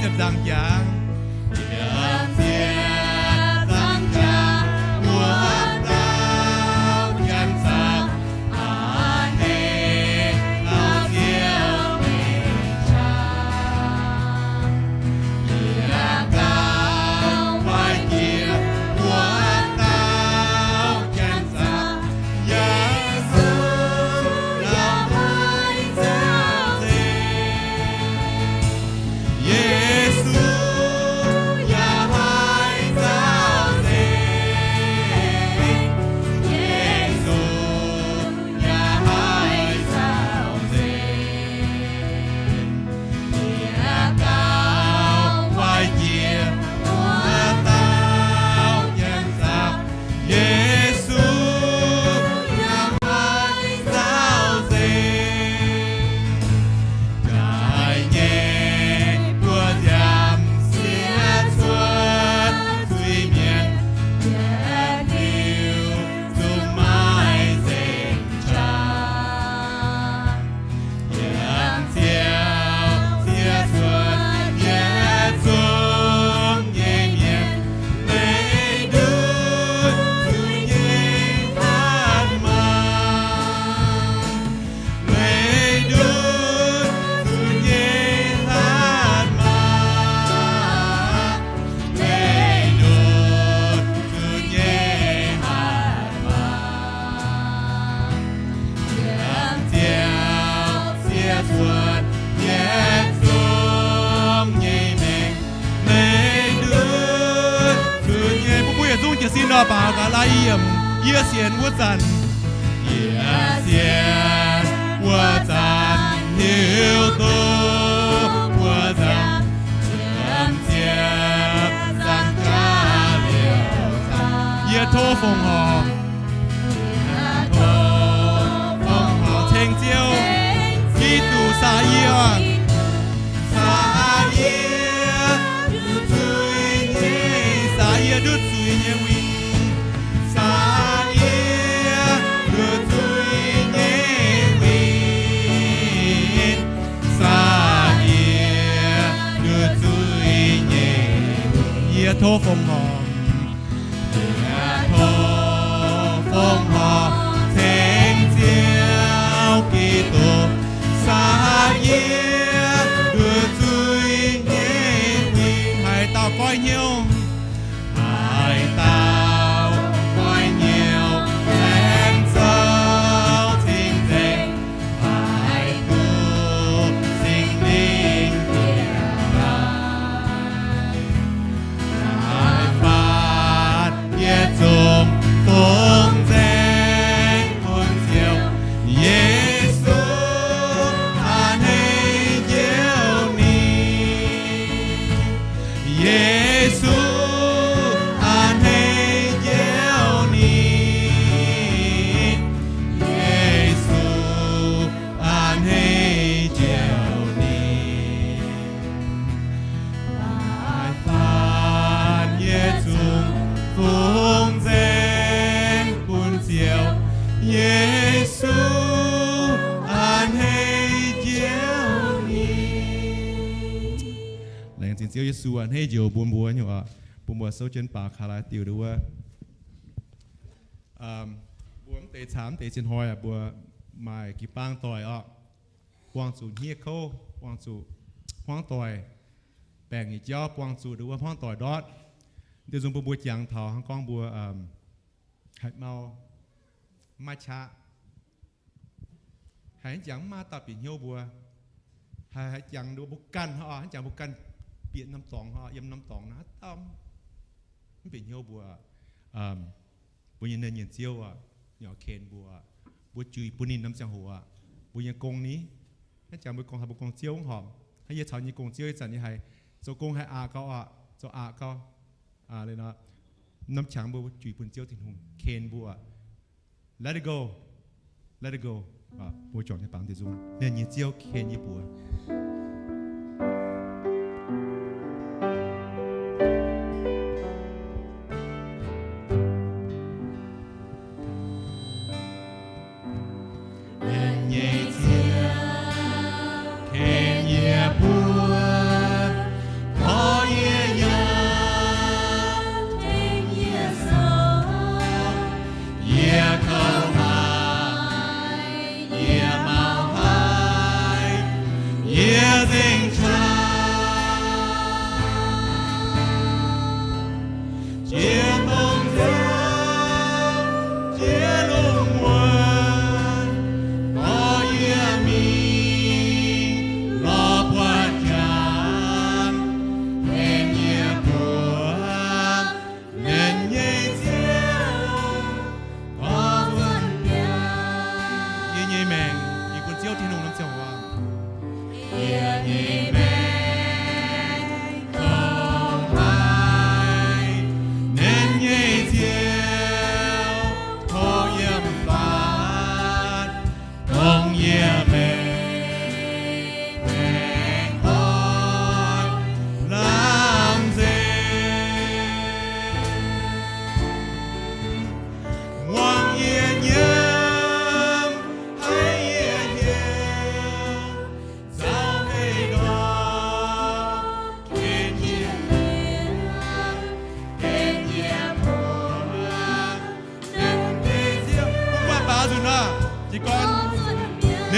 ziepc nzaangc jaax. Yiem ziepc nzaangc jaax wuov dauh janx-zaqc, aa hneiv auv-ziouv nyei qaqv. Yiem gauh waaic jiex wuov dauh janx-zaqc, Yesu yaac haih nzauh nzengc. Yesu yaac haih nzauh nzengc. Yesu yaac haih nzauh nzengc. Yiem gauh waaic jiex wuov dauh janx-zaqc, Yesu yaac haih nzauh nzengc. Jaaix nyei buoz-nziaamv siev cuotv zuiz-mienh, yietc diuh zungv maiv nzengc qaqv. Yiem ziouv siev cuotv yietc zungv nyei mienh, meih nduov zuiz nyei hatc maaz. Meih nduov zuiz nyei hatc maaz. Meih nduov zuiz nyei hatc maaz. Yiem ziouv siev cuotv yietc zungv nyei mienh, meih nduov zuiz nyei. Bun mbuo yietc zungv jiez sin nor, baac gaax lai yiem, yie sienx wuov zanc, yie sienx wuov zanc hiuv duqv buoz-nziaamv yiem ziepc nzaangc jaax liouh zaangc. Yie tov fongc horc, yie tov fongc horc ceng Ziouv Giduc saax yie, saax yie nduov zuiz nyei, saax yie nduov zuiz nyei win, saax yie nduov zuiz nyei win, saax yie nduov zuiz nyei win. Yie tov fongc horc, yie tov fongc horc ceng Ziouv Giduc, saax yie nduov zuiz nyei win. Haaix dauh goiv hnyouv, haaix dauh goiv hnyouv, laengz zouv cing-nzengc, haih duqv Singx Lingh bieqc daaih, haih faatv yietc zungv fungx nzengc bun Ziouv. Yesu a'hneiv njoux ninh. Yesu a'hneiv njoux ninh. Yesu a'hneiv njoux ninh. Haih faatv yietc zungv fungx nzengc bun Ziouv. Yesu a'hneiv njoux ninh. Laengz zingh Ziouv Yesu a'hneiv njoux bun mbuo nyei oc. Bun mbuo souv jienv baac kaaix lai diuh nduov wuov. Mbuo mv deix caux mv deix zinh hnoi aac, mbuo maaih jiu-baang doic oc, buangh zuqc hniev kouv, buangh zuqc hmuangv doic, baengc nyei jauv buangh zuqc nduov wuov hmuangv doic ndortv. Diuh nzung bun mbuo jangx taux hnangv gorngv mbuo haiz mau, maiv qaqv, haiz hnangv jangx maiv dauh bieqc hnyouv mbuo, haiz, haiz jangx nduov mbuo ganh, hnangv jangx mbuo ganh bieqc norm dorngx, yiem norm dorngx naaiv haaix dauh mv bieqc hnyouv mbuo. Mbuo nyei Nyenh Ziouv aac, ninh oix ken mbuo, mbuo juix bun ninh norm ziangh hoc aac, mbuo nyei gong ni, hnangv jangx mbuo gong, haaix mbuo gong Ziouv mv horpc. Hnangv yie caux nyei gong Ziouv ih zanc nyei haiz zoux gong haiz aqc gau aac, zoux aqc gau. Norm qangx mbuo juix bun Ziouv Tin-Hungh ken mbuo. Let it go. Let it go. Mbuo juangc nyei bangc diuh nzung, Nyenh nyei Ziouv ken yie mbuox. Nyenh nyei Ziouv ken yie mbuo.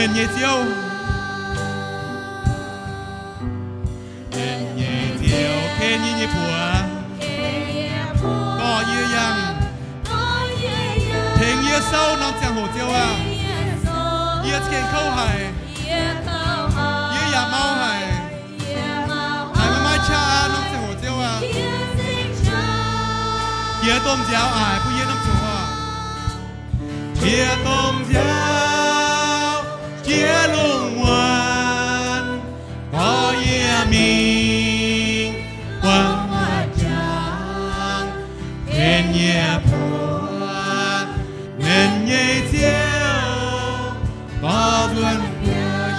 Nernh nyei Ziouv, nernh nyei Ziouv, ken yie nyei buoz, dorh yie yangh, tengx yie souv norm ziangh hoc, Ziouv aac. Yie za'gengh kouv haic, yie yaac mau haic, haiz maiv maaih qaqv aqv norm ziangh hoc, Ziouv aac. Jiex domh nziaaux aac bun yie norm ziangh hoc. Jiex domh nziaaux, jiex lungh muonz, dorh yie mingh buangh jangx, tengx yie buoz, nernh nyei Ziouv, dorh nzuonx.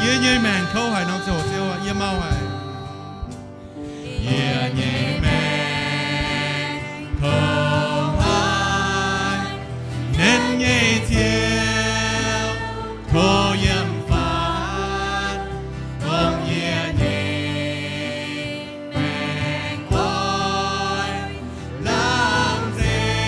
Yie nyei maengc kouv haic norm ziangh hoc, Ziouv aac, yie mau haic. Yie nyei maengc kouv haic, nernh nyei Ziouv, tov yiem faanv dongh yie nyei maengc oix lamh nzengc.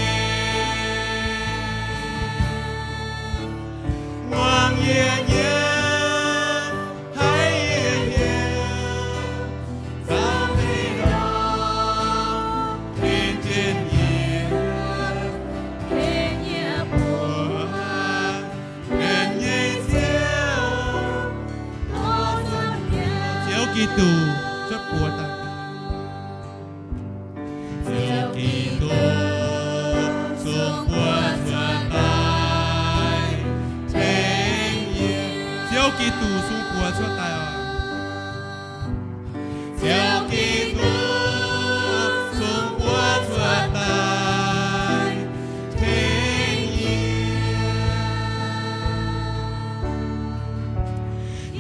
Muangx yie hnyouv, haiz yie hnyouv, zaux meih lorz, ken jienv yie, ken yie buoz, nernh nyei Ziouv, Ziouv Giduc cuotv buoz daaih. Ziouv Giduc sung buoz cuotv daaih tengx yie. Ziouv Giduc sung buoz cuotv daaih oc. Ziouv Giduc sung buoz cuotv daaih tengx yie.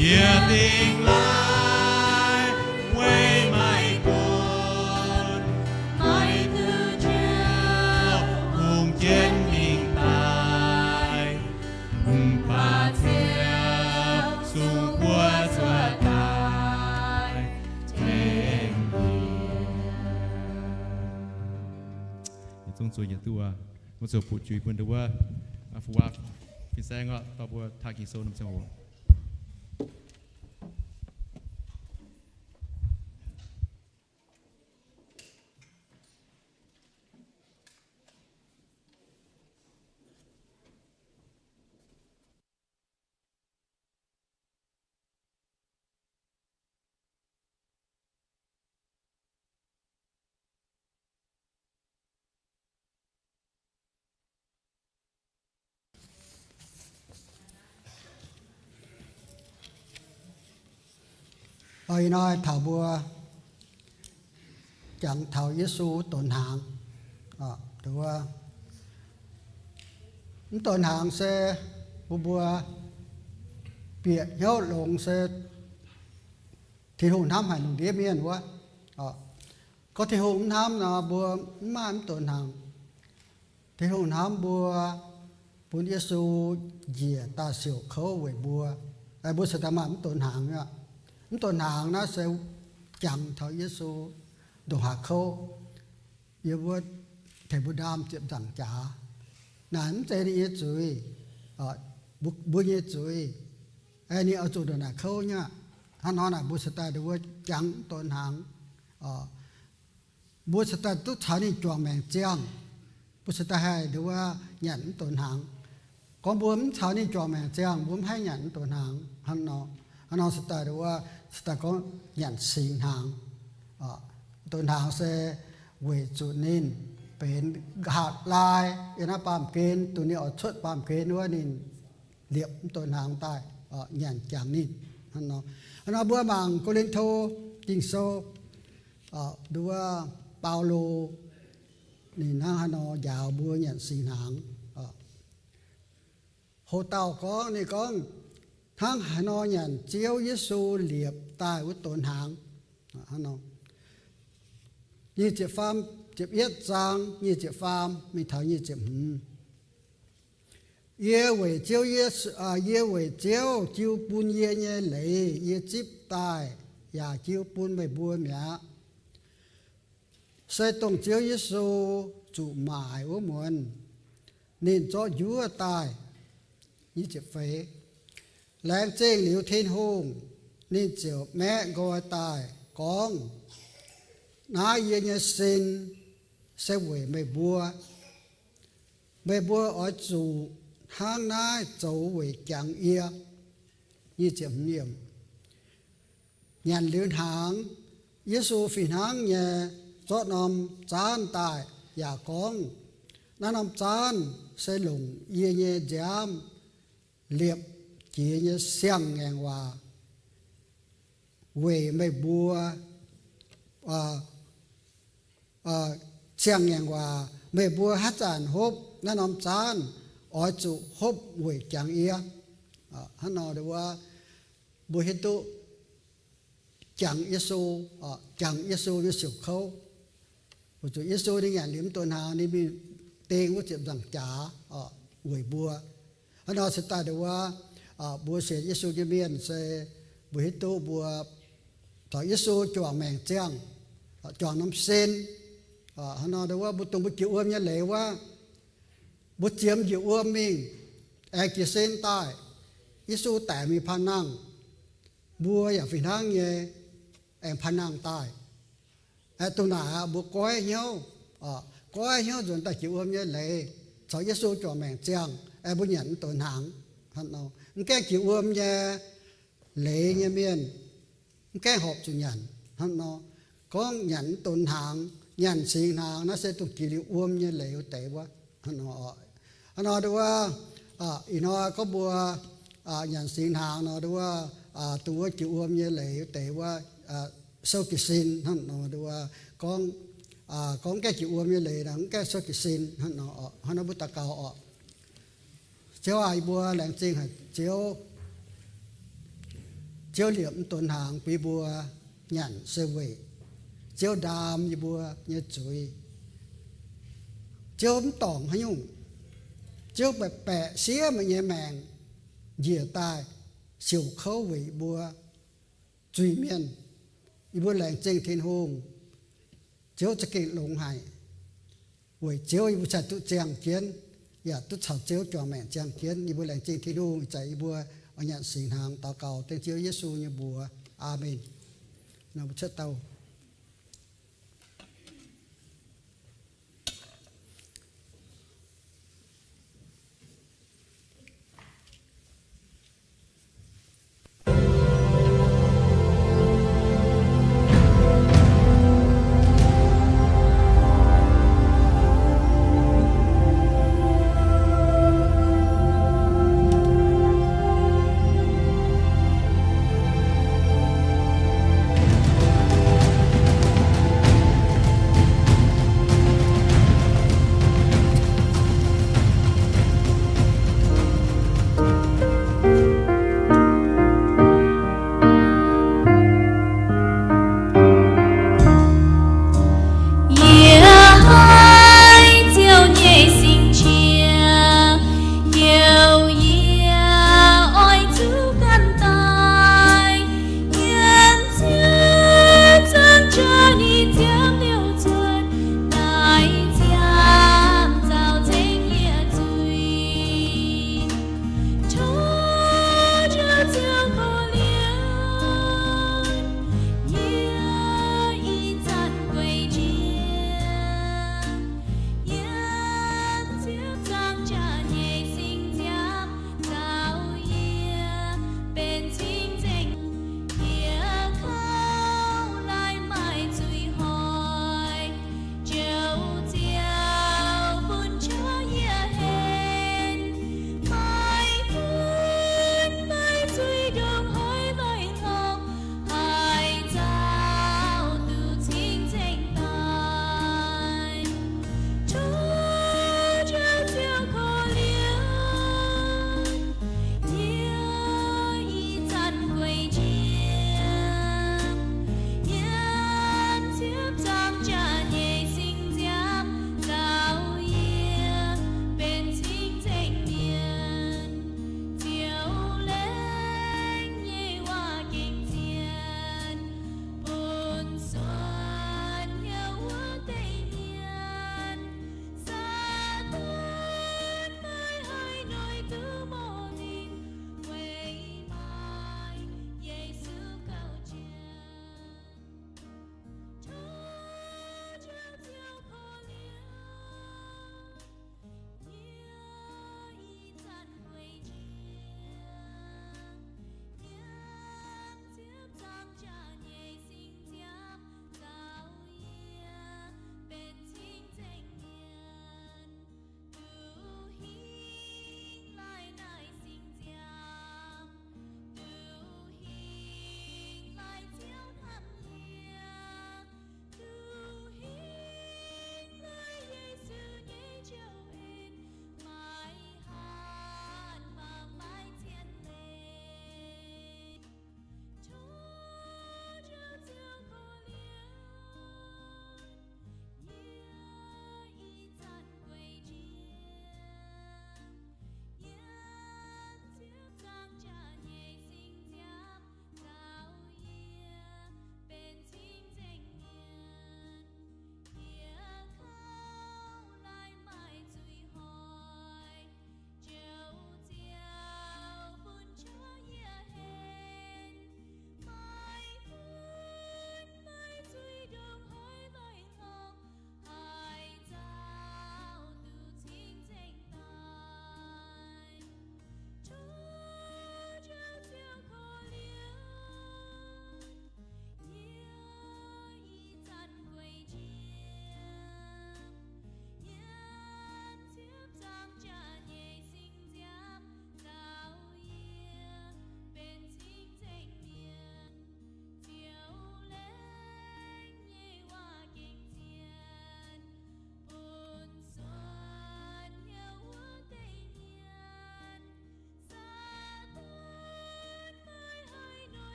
Yie dingh laaiv weic maiv gunv, maiv duqv Ziouv hungh jienv mingh daaih, mv baac Ziouv sung buoz cuotv daaih tengx yie. Yietc zungv zueiz yietc duqv aqv. Mbuo ziouc butv juix bun ndau wuov, fu waac fin-saeng oc, dorh mbuo taaih Ging-Sou norm ziangh hoc. Ih hnoi taux mbuo jangx taux Yesu donx hnaangx. Mv donx hnaangx se mbuo, mbuo bieqc hnyouv longx se Tin-Hungh hnamv haic lungh ndiev mienh wuov. Gorngv Tin-Hungh mv hnamv nor, mbuo mv maaih mv donx hnaangx. Tin-Hungh hnamv mbuo, bun Yesu njiec daaih siouc kouv weic mbuo. Mbuo cingx daaih maaih mv donx hnaangx aqv. Mv donx hnaangx naaiv se jangx taux Yesu ndongc haaix kouv. Yie mbuo tengx mbuo ndaam ziepc nzaangc jaax. Naaic mv zeiz ninh nyei zuiz, mbuo nyei zuiz. Ninh oix zuqc ndongc naaic kouv nyei aqv. Hnangv nor naaic mbuo cingx daaih nduov jangx mv donx hnaangx. Mbuo cingx daaih duqv caux ninh juangc maengc ziangh, mbuo cingx daaih haih nduov nyanc mv donx hnaangx. Gorngv mbuo mv caux ninh juangc maengc ziangh, mbuo mv haih nyanc mv donx hnaangx. Hnangv nor, hnangv nor cingx daaih nduov, cingx daaih gorngv nyanc singx hnaangx. Donx hnaangx se weic zuqc ninh benx nqa'haav laai yiem naaiv baamh gen, dongh ninh oix cuotv baamh gen wuov ninh liepc mv donx hnaangx daaih nyanc jangx ninh. Hnangv nor, hnangv nor mbuo mangc Ko^lin^to Ging-Sou, nduov Baulo ninh hnangv haaix nor njaaux mbuo nyanc singx hnaangx. Hoc dauh gorngv, ninh gorngv, hnangv haaix nor nyanc Ziouv Yesu liepc daaih wuov donx hnaangx. Nyic ziepc faam, ziepc yietv zaang nyic ziepc faam mingh taux nyic ziepc hmz. Yie weic Ziouv, yie weic Ziouv jiu bun yie nyei leiz yie zipv daaih yaac jiu bun meih mbuo mi'aqv. Se dongh Ziouv Yesu zuqc maaic wuov muonz, ninh zorqv njuov daaih, nyic ziepc feix, Laengz zingh liuz Tin-Hungh, ninh ziouc maeqv nqoi daaih gorngv, Naaiv yie nyei sin se weic meih mbuo. Meih mbuo oix zuqc hnangv naaiv zoux weic jangx yie. Nyanc liuz hnaangx, Yesu fih hnangv nyei zorqv norm zaanv daaih yaac gorngv, Naaiv norm zaanv se longc yie nyei nziaamv liepc jiex nyei siang-ngaengc waac weic meih mbuo. Siang-ngaengc waac, meih mbuo haaix zanc hopv naaiv norm zaanv, oix zuqc hopv weic jangx yie. Hnangv nor wuov, mbuo hiuv duqv jangx Yesu, jangx Yesu nyei siouc kouv. Weic zuqc Yesu ninh nyanc liuz mv duqv hnaangx, ninh mingh ding wuov ziepc nzaangc jaax weic mbuo. Hnangv nor se daaih wuov, mbuo sienx Yesu nyei mienh se mbuo hiuv duqv mbuo caux Yesu juangc maengc ziangh, juangc norm sin. Hnangv nor wuov, mbuo dongh mbuo jiex wuom nyei leiz wuov, mbuo ziemx njiec wuom mingh, aengx jiez sin daaih, Yesu daic mingh paan nangh, mbuo yaac fih hnangv nyei aengx paan nangh daaih. Aeqv, dongh naaic aqv, mbuo goiv hnyouv, goiv hnyouv nzuonx daaih jiex wuom nyei leiz, caux Yesu juangc maengc ziangh, aeqv, mbuo nyanc mv donx hnaangx. Mv gaengh jiex wuom nyei leiz nyei mienh, mv gaengh horpc zuqc nyanc. Hnangv nor, gorngv nyanc mv donx hnaangx, nyanc singx hnaangx, naaiv se dongh jiex liuz wuom nyei leiz wuov deix wuov. Hnangv nor, ih hnoi gorngv mbuo nyanc singx hnaangx nor wuov, dongh wuov jiex wuom nyei leiz wuov deix wuov, sou jiez sin. Hnangv nor wuov, gorngv, gorngv gaengh jiex wuom nyei leiz nor, mv gaengh sou jiez sin. Hnangv nor, hnangv nor mbuo daux gaux oc. Ziouv aac, yie mbuo laengz zingh haic Ziouv. Ziouv liepc mv donx hnaangx bun yie mbuo nyanc se weic Ziouv ndaam yie mbuo nyei zuiz. Ziouv mv dorngc haaix nyungc. Ziouv baeqc baeqc siev meih nyei maengc njiec daaih siouc kouv weic yie mbuo zuiz-mienh. Yie mbuo laengz zingh Tin-Hungh. Ziouv za'gengh longx haic. Weic Ziouv yie mbuo cingx duqv ziangh jienv, yaac duqv caux Ziouv juangc maengc ziangh jienv. Yie mbuo laengz zingh Tin-Hungh ih zanc yie mbuo oix nyanc singx hnaangx daux gaux dengv Ziouv Yesu nyei mbuox. Aamen. Nor mbuo cuotv dauh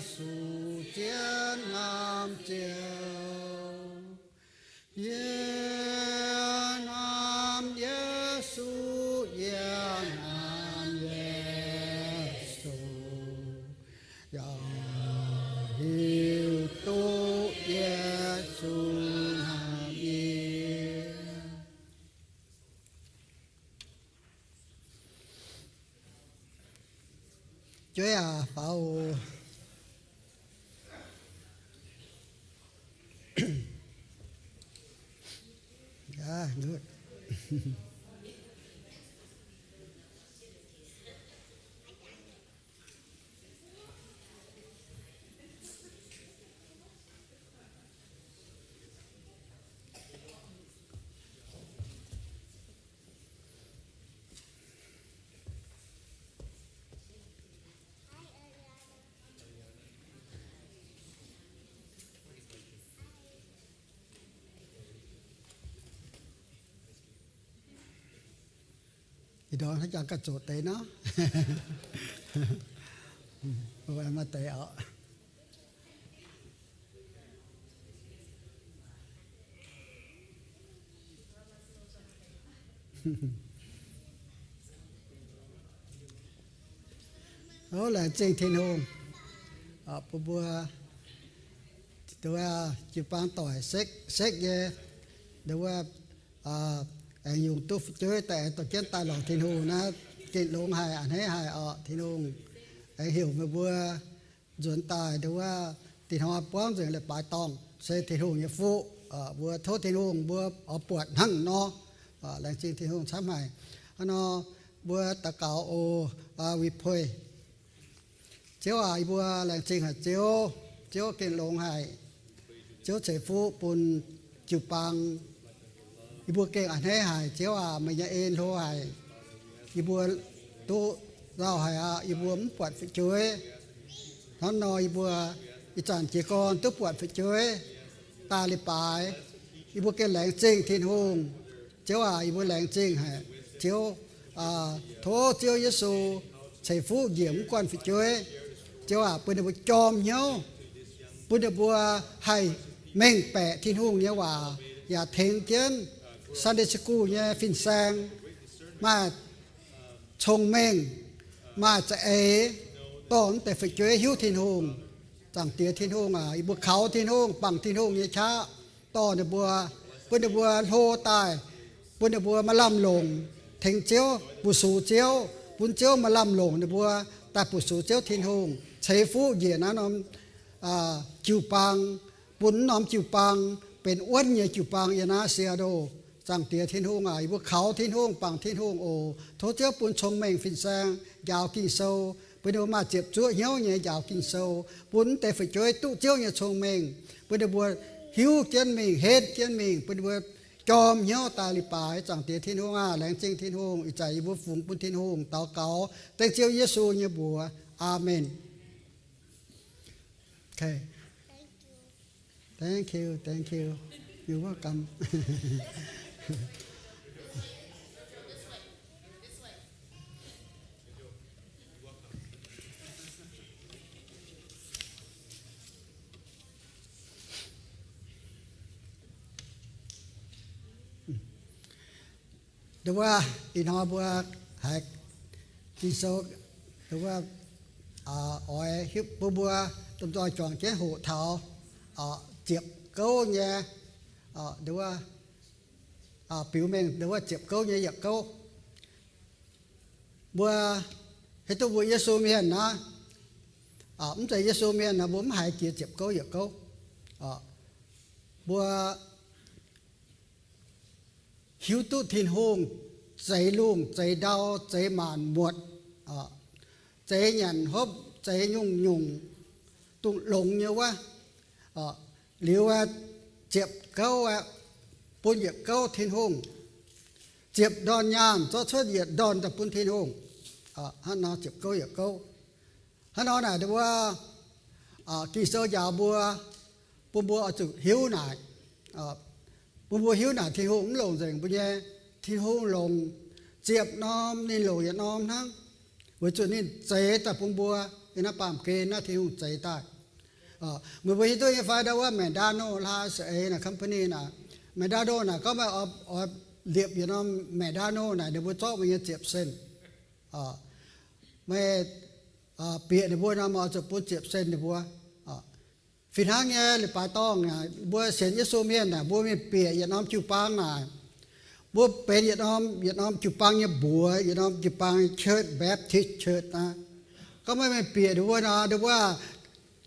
Yesu jienv norm Ziouv. Yie norm Yesu, yie norm Yesu, yaac hiuv duqv Yesu norm yie. Jueiv aac, faaux oc. Ih ndorm hnangv jangx ganh zoqc deix nor. Maaih deix oc. Ov, laengz zingh Tin-Hungh. Bun mbuo, nduov, jiu-baang doic sekv, sekv nyei, nduov, aengx yungz duqv fu'jueiv daaih aengx dorh jienv daaih lorz Tin-Hungh naaiv, gengh longx haic, a'hneiv haic oc. Tin-Hungh aengx heuc meih mbuo nzuonx daaih, nduov, dinh hnoi buangv nzengc leiz-baaix dorngh, se Tin-Hungh nyei fuqv. Mbuo tov Tin-Hungh, mbuo oix buatc hnangv nor. Laengz zingh Tin-Hungh camv haic. Hnangv nor, mbuo daux gaux oc. We pray. Ziouv aac, yie mbuo laengz zingh haic Ziouv. Ziouv gengh longx haic. Ziouv ceix fuqv bun jiu-baang. Yie mbuo gengh a'hneiv haic. Ziouv aac, meih nyei en hlo haic. Yie mbuo duqv nzauh haic aqv. Yie mbuo mv buatc fu'jueiv. Hnangv nor yie mbuo ih zanc jiez gorn duqv buatc fu'jueiv daaih leiz-baaix. Yie mbuo gengh laengz zingh Tin-Hungh. Ziouv aac, yie mbuo laengz zingh haic. Ziouv, tov Ziouv Yesu ceix fuqv njiec mv guanh fu'jueiv. Ziouv aac, bun ninh mbuo jorm hnyouv, bun ninh mbuo haih mengh baeqc Tin-Hungh nyei waac, yaac tengx jienv Sunday School nyei fin-saeng maaih cong-mengh, maaih za'eix, dorh mv deix fu'jueiv hiuv Tin-Hungh. Zaangc Diex Tin-Hungh aac, yie mbuo kaux Tin-Hungh, bangc Tin-Hungh nyei qaqv dorh ninh mbuo, bun ninh mbuo hlo daaih, bun ninh mbuo maaih lamh longc tengx Ziouv, bu sux Ziouv, bun Ziouv maaih lamh longc ninh mbuo daaih bu sux Ziouv Tin-Hungh, ceix fuqv njiec naaiv norm jiu-baang, bun norm jiu-baang benx wuonv nyei jiu-baang yiem naaiv Seattle. Zaangc Diex Tin-Hungh aac, yie mbuo kaux Tin-Hungh, bangc Tin-Hungh oc. Tov Ziouv bun cong-mengh fin-saeng njaaux Ging-Sou, bun ninh mbuo maaih ziepc zuoqv hnyouv nyei njaaux Ging-Sou, bun mv deix fu'jueiv duqv Ziouv nyei cong-mengh, bun ninh mbuo hiuv jienv mingh, henv jienv mingh, bun ninh mbuo jorm hnyouv daaih leiz-baaix. Zaangc Diex Tin-Hungh aah, laengz zingh Tin-Hungh. Ih zanc yie mbuo fungx bun Tin-Hungh daux gaux dengv Ziouv Yesu nyei mbuox. Aamen. Thank you, thank you. You're welcome. Nduov, ih hnoi mbuo haiz Ging-Sou, nduov, oix hiuv bun mbuo domh nzoih juangc jienv hoqc taux ziepc gouv nyei, nduov, biux mengh nduov ziepc gouv nyei yietc gouv. Mbuo hiuv duqv mbuo Yesu mienh naaiv, mv zeiz Yesu mienh naaiv mbuo mv haiz jiex ziepc gouv yietc gouv. Mbuo hiuv duqv Tin-Hungh zeix lungh zeix ndau, zeix maanc muotc, zeix nyanc hopv, zeix nyungc-nyungc, dongh longx nyei wuov. Liuz ziepc gouv aeqv, bun yietc gouv Tin-Hungh. Ziepc ndorn nyaanh zorqv cuotv yietc ndorn daaih bun Tin-Hungh. Hnangv nor ziepc gouv yietc gouv. Hnangv nor naaic mbuo Ging-Sou njaaux mbuo, bun mbuo oix zuqc hiuv naaic, bun mbuo hiuv naaic Tin-Hungh mv longc nzengc mbuo nyei. Tin-Hungh longc ziepc norm, ninh longc yietc norm hnangv, weic zuqc ninh zeix daaih bun mbuo. yiem naaiv baamh gen naaiv Tin-Hungh zeix daaih. Meih mbuo hiuv duqv nyei fai, ndau wuov McDonald hlaax saeng-eix naaic, company naaic, McDonald naaic gorngv meih oix liepc yietc norm McDonald naaic, ninh mbuo zorqv meih nyei ziepc cent. Meih bieqc ninh mbuo nor, meih oix zuqc bun ziepc cent ninh mbuo. Fih hnangv nyei, leiz-baaix dorngh naaic, mbuo sienx Yesu mienh naaic, mbuo mingh bieqc yietc norm jiu-baang naaic, mbuo benx yietc norm, yietc norm jiu-baang nyei mbuox, yietc norm jiu-baang church, Baptist church naaic. Gorngv meih mingh bieqc ninh mbuo nor, ninh mbuo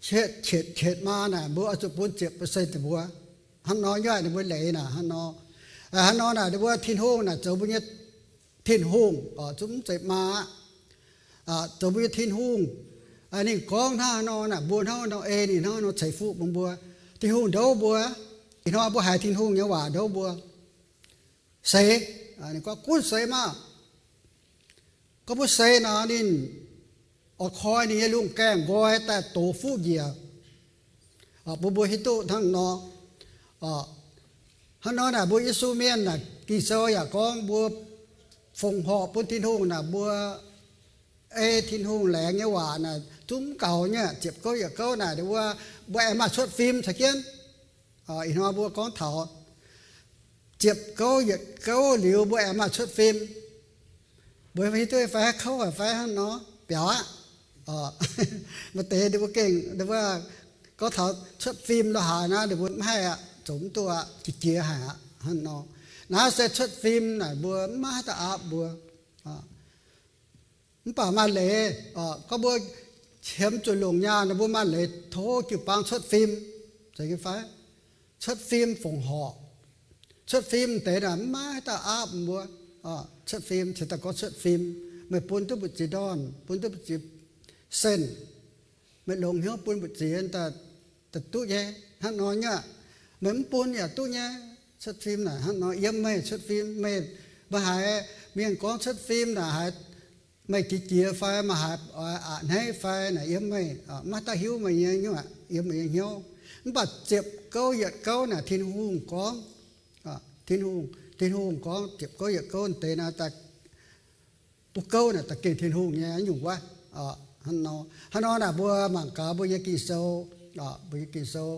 qietv qietv qietv maa naaic, mbuo oix zuqc bun ziepc percent ninh mbuo. Hnangv nor nyei, ninh mbuo leiz naaic hnangv nor. Hnangv nor naaic, ninh mbuo Tin-Hungh naaic zoux mbuo nyei Tin-Hungh, zungv mv zeiz maa aqv. Zoux mbuo nyei Tin-Hungh. Ninh gorngv hnangv haaix nor naaic, mbuo hnangv haaix nor ei ninh, hnangv haaix nor ceix fuqv bun mbuo. Tin-Hungh ndouv mbuo. Ih hnoi mbuo haiz Tin-Hungh nyei waac ndouv mbuo, seix. Ninh gorngv, gunv seix maah! Gorngv mbuo seix nor, ninh oix koi ninh nyei lungh gaengh nqoi daaih dox fuqv njiec. Bun mbuo hiuv duqv hnangv nor. Hnangv nor naaic, mbuo Yesu mienh naaic, Ging-Sou yaac gorngv mbuo fongc horc bun Tin-Hungh naaic, mbuo ei Tin-Hungh laengz nyei waac naaic zungv mv gaux nyei. Ziepc gouv yietc gouv naaic, wuov mbuo aengx maaih cuotv fim caux jienv. Ih hnoi mbuo gorngv taux ziepc gouv yietc gouv liuz, mbuo aengx maaih cuotv fim. Mbuo hiuv duqv fai kouv haic fai hnangv nor? Biaux aqv. Maaih deix ninh mbuo gengh, ninh mbuo gorngv taux cuotv fim lo haaix naaiv, ninh mbuo mv haih aqv, zoux mv duqv aqv, jiex jiex haic aqv hnangv nor. Naaiv se cuotv fim naaic mbuo mv maaih haaix dauh aapv mbuo. Mv baac maaih leiz, gorngv mbuo qiemx zuqc longc nyaanh, mbuo maaih leiz tov jiu-baang cuotv fim, zeiz nyei fai? Cuotv fim fongc horc. Cuotv fim deix naaic mv maaih haaix dauh aapv mbuo. Cuotv fim, cingx daaih gorngv cuotv fim, meih bun duqv mbu'ziex ndorn, bun duqv mbu'ziex cent, meih longc hnyouv bun mbu'ziex daaih duqv nyei, hnangv nor nyei. Meih mv bun yaac duqv nyei. Cuotv fim naaic hnangv nor, yiem meih cuotv fim, meih, meih haiz mienh gorngv cuotv fim naaic haiz meih jiex jiex fai, meih haiz oix a'hneiv fai naaic, yiem meih, maiv dauh hiuv meih nyei nyungc, yiem meih nyei hnyouv. Mv baac ziepc gouv yietc gouv naaic Tin-Hungh gorngv, Tin-Hungh, Tin-Hungh gorngv ziepc gouv yietc gouv deix naaic, da'gouv naaic da'gengh Tin-Hungh nyei nyungc wuov. Hnangv nor naaic mbuo mangc gaax mbuo nyei Ging-Sou, mbuo nyei Ging-Sou,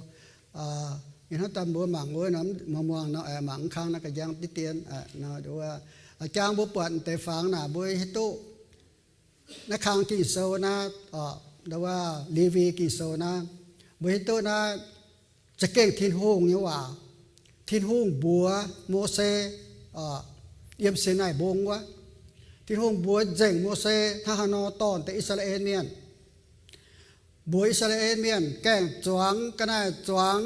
ih hnoi daaih mbuo mangc wuov nor, muangx muangx nor, mangc mv kang naaiv ga'njang diqv dien, jang mbuo buatc deix fangx naaic mbuo hiuv duqv naaiv kang Ging-Sou naaiv, ndau wuov Lewi Ging-Sou naaiv, mbuo hiuv duqv naaiv za'gengh Tin-Hungh nyei waac. Tin-Hungh mbuox Mose yiem Sinaai Mbong wuov, Tin-Hungh mbuox nzengc Mose hnangv haaix nor dorh deix I^saa^laa^en Mienh. Mbuox I^saa^laa^en Mienh gaengh zuangx ga'naaiv, zuangx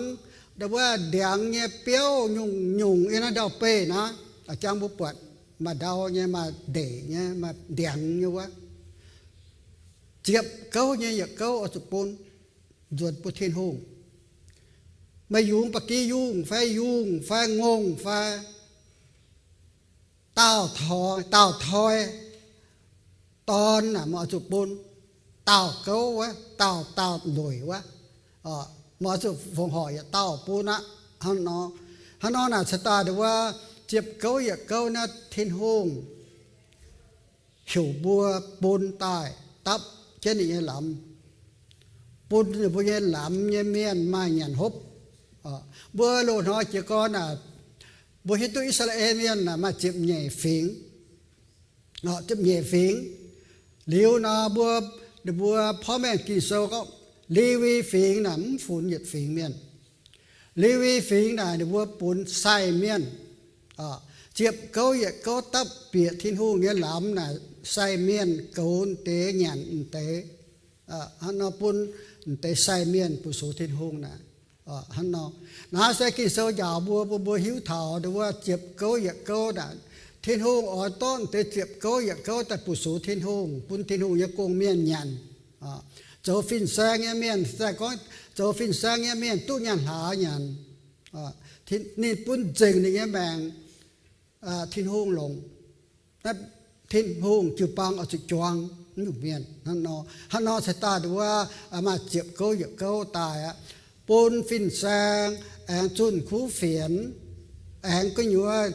ndau wuov ndiangx nyei biauv nyungc-nyungc yiem naaiv ndau-beih naaiv. Jang mbuo buatc maaih ndau nyei, maaih ndeic nyei, maaih ndiangx nyei wuov. Ziepc gouv nyei yietc gouv oix zuqc bun, nzuonx bun Tin-Hungh. Meih yungz ba'gi yungh fai yungh fai ngongh fai daauh toi, daauh toi, dorn naaic meih oix zuqc bun. Daauh gouv wuov, daauh, daauh lueic wuov, meih oix zuqc fongc horc yietc dauh bun aqv. Hnangv nor, hnangv nor naaic cingx daaih wuov, ziepc gouv yietc gouv naaiv Tin-Hungh heuc mbuo bun daaih dapv jienv ninh nyei lamz, bun ninh mbuo nyei lamz nyei mienh maaih nyanc hopv. Mbuo loz-hnoi jiez gorn naaic, mbuo hiuv duqv I^saa^laa^en Mienh naaic maaih ziepc nyeic fingx, ziepc nyeic fingx. Liuz nor mbuo, ninh mbuo porv mengh Ging-Sou gorngv, Lewi fingx naaic mv funx yietc fingx mienh. Lewi fingx naaic ninh mbuo funx sai mienh. Ziepc gouv yietc gouv dapv bieqc Tin-Hungh nyei lamz naaic sai mienh goux deix nyanc deix. Hnangv nor bun deix sai mienh bun sux Tin-Hungh naaic. Hnangv nor, naaiv se Ging-Sou njaaux mbuo, bun mbuo hiuv taux wuov ziepc gouv yietc gouv naaic, Tin-Hungh oix dorh deix ziepc gouv yietc gouv daaih bun sux Tin-Hungh, bun Tin-Hungh nyei gong-mienh nyanc. Zoux fin-saeng nyei mienh, se gorngv zoux fin-saeng nyei mienh duqv nyaanh hlaax nyanc, ninh bun nzengc ninh nyei maengc, Tin-Hungh longc. Naaiv Tin-Hungh jiu-baang oix zuqc juang nyungc mienh hnangv nor. Hnangv nor cingx daaih wuov, maaih ziepc gouv yietc gouv daaih aqv, bun fin-saeng aengx zunh kuv fienx, aengx gu'nyuoz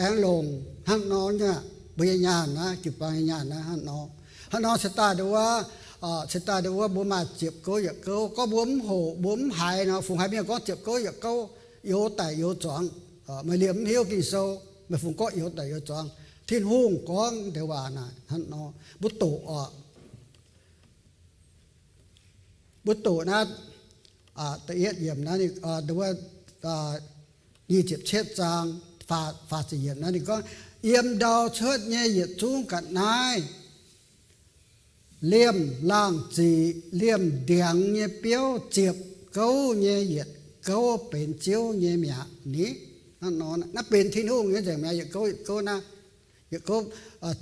aengx longc hnangv nor nyei. Mbuo nyei nyaanh naaiv, jiu-baang nyei nyaanh naaiv hnangv nor. Hnangv nor cingx daaih wuov, Cingx daaih wuov mbuo maaih ziepc gouv yietc gouv, gorngv mbuo mv hoqc, mbuo mv haiz nor, fungx haiz mienh gorngv ziepc gouv yietc gouv, youz daic youz zuangx. Meih liemh mv hiuv Ging-Sou, meih fungx gorngv youz daic youz zuangx. Tin-Hungh gorngv deix waac naaic hnangv nor, mbuo doqc oc. Mbuo doqc naaiv, da'yietv yiemc naaiv, nduov, nyic ziepc cietv zaang, faah ziepc yiemc naaiv ninh gorngv, yiem ndau cuotv nyei yietc zungv ga'naaiv, liemh laangh ziqc, liemh ndiangx nyei biouv ziepc gouv nyei yietc gouv benx Ziouv nyei mi'aqv. Ni, naaiv benx Tin-Hungh nyei nzengc mi'aqv, yietc gouv yietc gouv naaiv. Yietc gouv,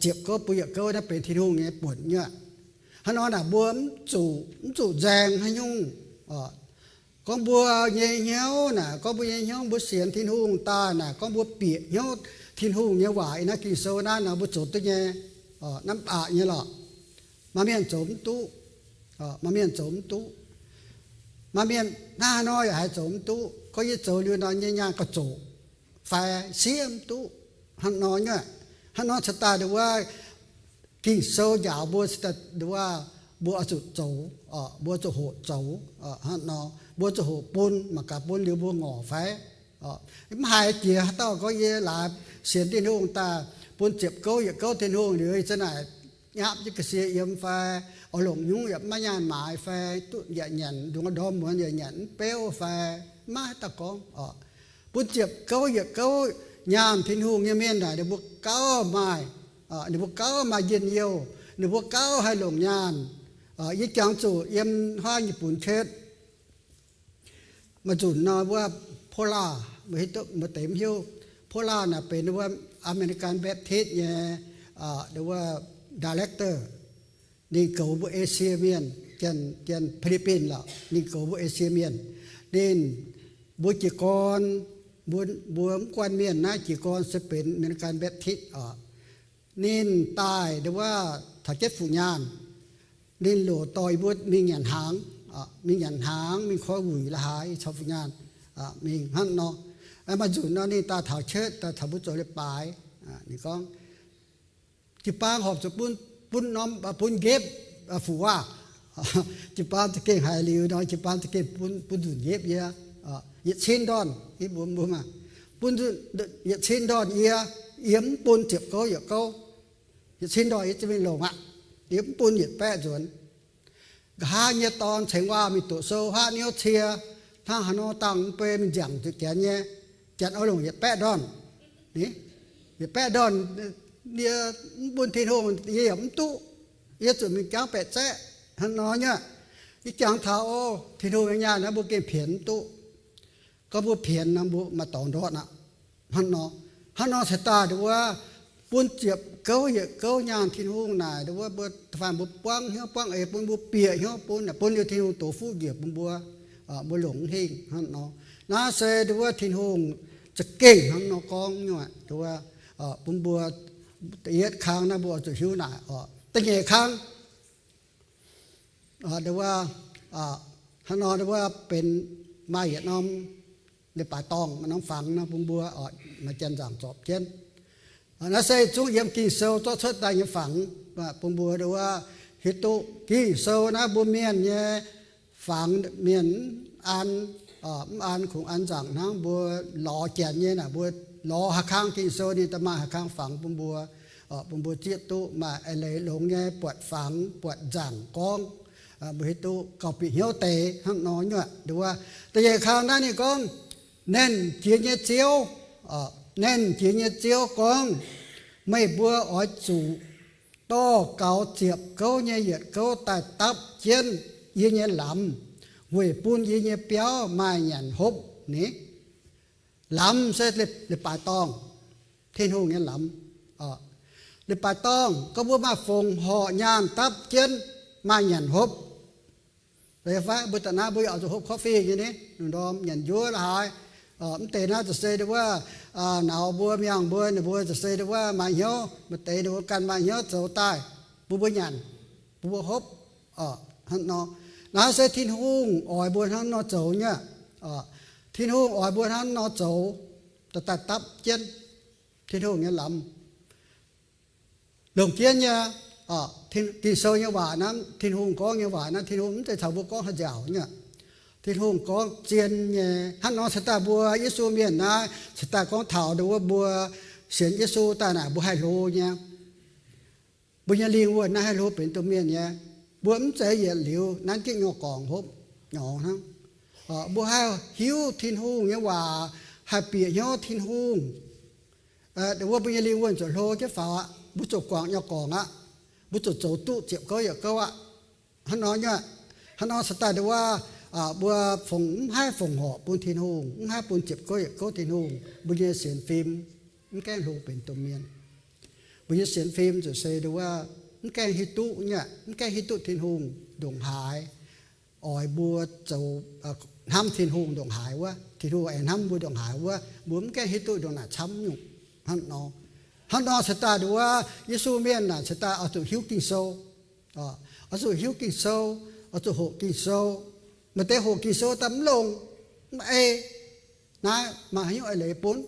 ziepc gouv bun yietc gouv naaiv benx Tin-Hungh nyei buonc nyuoqc. Hnangv nor naaic mbuo mv zuqc, mv zuqc nzaeng haaix nyungc. Gorngv mbuo nyei hnyouv naaic, gorngv mbuo nyei hnyouv mbuo sienx Tin-Hungh daaih naaic, gorngv mbuo bieqc hnyouv Tin-Hungh nyei waac yiem naaiv Ging-Sou naaiv nor, mbuo zoux duqv nyei, naaiv aqc nyei lorqc. Maaih mienh zoux mv duqv. Maaih mienh zoux mv duqv. Maaih mienh naaiv nor yaac haiz zoux mv duqv. Gorngv yie zoux liuz nor, yie nyaanh gauh zoqc fai siev mv duqv. Hnangv nor nyuoqc. Hnangv nor cingx daaih nduov, Ging-Sou njaaux mbuo cingx daaih nduov, mbuo oix zuqc zoux, mbuo zuqc hoqc zoux. Hnangv nor mbuo zuqc hoqc bun, mangc gaax bun liuz mbuo ngorc fai. Mv haiz jiex haaix dauh gorngv yie laaix sienx Tin-Hungh daaih bun ziepc gouv yietc gouv Tin-Hungh liuz, yie za'naaic nyapv jienv ga'sie yiem fai, oix longc nyungc yaac maiv nyaanh maaiz fai, duqv yaac nyanc ndongc ndorm muonz yaac nyanc mv beuv fai, maiv haaix dauh gorngv oc. Bun ziepc gouv yietc gouv nyaanh Tin-Hungh nyei mienh naaic, ninh mbuo gauh maaih, ninh mbuo gauh maaih njien-youh, ninh mbuo gauh haih longc nyaanh. Yie jangx zuqc yiem huaang nyei bunx ketv, maaih nzunc nor wuov Polar, maaih deix mv hiuv, Polar naaic benx wuov American Baptist nyei, wuov director. Ninh goux mbuo Esie mienh, janx, janx Philippines lorqc, ninh goux mbuo Esie mienh. Ninh mbuo jiez gorn, mbuo, mbuo mv guanh mienh naaiv jiez gorn se benx American Baptist oc. Ninh daaih nduov taux jienv fu'nyaanh, ninh loc dorh yie mbuo mingh nyanc hnaangx, mingh nyanc hnaangx, mingh koi wuic la'haaix caux fu'nyaanh mingh hnangv nor. Maaih nzunc nor ninh daaih taux church, daaih taux mbuo zoux leiz-baaix. Ninh gorngv, jiu-baang horpc zuqc bun, bun norm, bun nqepv fuqv waac. Jiu-baang za'gengh haiz liuz nor, jiu-baang za'gengh bun, bun nzunc nqepv yie, yietc cin ndorn, mbuo, mbuo maah, bun nzunc yietc cin ndorn yie, yie mv bun ziepc gouv yietc gouv. Yietc cin ndorn yie za'gengh longc aqv. Yie mv bun yietc baeqv nzuonx. Nqa'haav nyei dorn cengx waac mingh doqc sou, haav niouv cie, hnangv haaix nor dangh mv bei mingh nziangc zuqc janx nyei, janx oix longc yietc baeqv ndorn. Ni, yietc baeqv ndorn, yie mv bun Tin-Hungh yie yaac mv duqv. Yie zuqc mingh jangv baeqc-zaeqv hnangv nor nyuoqc. Yie jangx taux, o, Tin-Hungh nyei nyaanh naaiv mbuo gengh pienx mv duqv. Gorngv mbuo pienx nor, mbuo maaih dorngx ndortv aqv. Hnangv nor, hnangv nor cingx daaih nduov, bun ziepc gouv yietc gouv nyaanh Tin-Hungh naaic nduov, mbuo da'faanh mbuo buangv hnyouv buangv eix bun, mbuo bieqc hnyouv bun, bun liuz Tin-Hungh dox fuqv njiec bun mbuo, mbuo longc mv hingh hnangv nor. Naaiv se nduov Tin-Hungh za'gengh hnangv nor gorngv nyuoqc nduov, bun mbuo da'yietv kang naaiv mbuo oix zuqc hiuv naaic oc. Da'nyeic kang nduov, hnangv nor nduov benx maaih yietc norm leiz-baaix dorngh, maaih norm fangx nor bun mbuo, maaih janx-nzangc zorpc jienv. Naaiv se zungv yiem Ging-Sou zorqv cuotv daaih nyei fangx, bun mbuo nduov hiuv duqv Ging-Sou naaiv mbuo mienh nyei fangx mienh mv an, mv an kungx an nzangc hnangv mbuo lorz janx nyei naaic, mbuo lorz haaix kang Ging-Sou ninh daaih maaih haaix kang fangx bun mbuo, bun mbuo zieqv duqv maaih eix leiz longx nyei buatc fangx buatc nzangc gorngv, mbuo hiuv duqv gauh bieqc hnyouv deix hnangv nor nyuoqc nduov. Da'nyeic kang naaiv ninh gorngv, Nernh Jiex nyei Ziouv, Nernh Jiex nyei Ziouv gorngv, meih mbuo oix zuqc dorh gaux ziepc gouv nyei yietc gouv daaih dapv jienv yie nyei lamz, weic bun yie nyei biauv maaih nyanc hopv ni. Lamz se leiz-baaix dorngh, Tin-Hungh nyei lamz. Leiz-baaix dorngh gorngv mbuo maaih fongc horc nyaanh dapv jienv maaih nyanc hopv. Fai mbuo da'naaiv mbuo yaac zuqc hopv coffee nyei ni, lungh ndorm nyanc njuov la'haaix. Mv deix naaiv ziouc se nduov, nauz mbuo, miangh mbuo, ninh mbuo ziouc se nduov maaih hnyouv, maaih deix ninh mbuo ganh maaih hnyouv zoux daaih bun mbuo nyanc, bun mbuo hopv. Hnangv nor, naaiv se Tin-Hungh oix mbuo hnangv nor zoux nyei. Tin-Hungh oix mbuo hnangv nor zoux, daaih dapv jienv Tin-Hungh nyei lamz. Longc jienv nyei, Ging-Sou nyei waac naaiv, Tin-Hungh gorngv nyei waac naaiv, Tin-Hungh mv zeiz caux mbuo gorngv haaix nziaauc nyei. Tin-Hungh gorngv zien nyei. Hnangv nor se daaih mbuo Yesu mienh naaiv, se daaih gorngv taux ndau wuov mbuo sienx Yesu daaih naaic mbuo haih hlo nyei. Mbuo nyei lingh wuonh naaiv haih hlo benx domh mienh nyei. Mbuo mv zeiz yietc liuz nanv jienv nyei gorngc hopv nyorx hnangv. Mbuo haih hiuv Tin-Hungh nyei waac, haih bieqc hnyouv Tin-Hungh. Ndau wuov mbuo nyei lingh wuonh ziouc hlo jienv faaux aqv. Mbuo ziouc guangc nyei gorngc aqv. Mbuo ziouc zoux duqv ziepc gouv yietc gouv aqv. Hnangv nor nyei, hnangv nor se daaih ndau wuov mbuo fongc mv haih fongc horc bun Tin-Hungh, mv haih bun ziepc gouv yietc gouv Tin-Hungh, mbuo nyei sienx fim mv gaengh hlo benx domh mienh. Mbuo nyei sienx fim ziouc se ndau wuov mv gaengh hiuv duqv nyei, mv gaengh hiuv duqv Tin-Hungh ndongc haaix oix mbuo zoux, hnamv Tin-Hungh ndongc haaix wuov, Tin-Hungh aengx hnamv mbuo ndongc haaix wuov, mbuo mv gaengh hiuv duqv ndongc naaic camv nyungc. Hnangv nor, hnangv nor se daaih ndau wuov Yesu mienh naaic se daaih oix zuqc hiuv Ging-Sou, oix zuqc hiuv Ging-Sou, oix zuqc hoqc Ging-Sou. Maaih deix hoqc Ging-Sou daaih mv longx, mv ei. Naaiv maaih haaix nyungc eix leiz bun?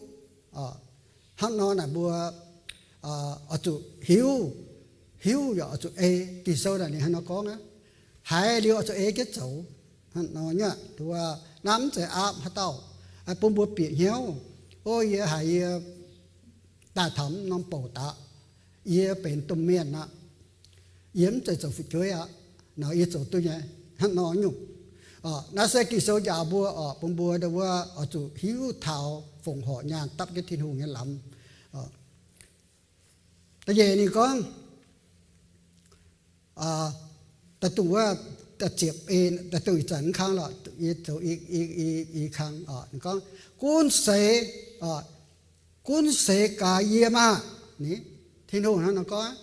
Hnangv nor naaic mbuo oix zuqc hiuv, hiuv yaac oix zuqc ei. Ging-Sou naaic ninh hnangv nor gorngv aqv. Haiz liuz oix zuqc ei jienv zoux. Hnangv nor nyei, ndau wuov naaiv mv zeiz aapv haaix dauh, bun mbuo bieqc hnyouv. O, yie haiz yie daaih taux norm bouc daqv, yie benx domh mienh aqv. Yie mv zeiz zoux fu'jueiv aqv. Nor yie zoux duqv nyei. Hnangv nor nyungc. Naaiv se Ging-Sou njaaux mbuo oc, bun mbuo ndau wuov oix zuqc hiuv taux fongc horc nyaanh dapv jienv Tin-Hungh nyei lamz. Da'nyeic ninh gorngv, da'dungh wuov, da'ziepc, da'dungh ih zanc mv kang lorqc, yie zoux i, i, i kang oc. Ninh gorngv, Gunv seix, gunv seix gaax yie maah! Ni, Tin-Hungh hnangv nor gorngv,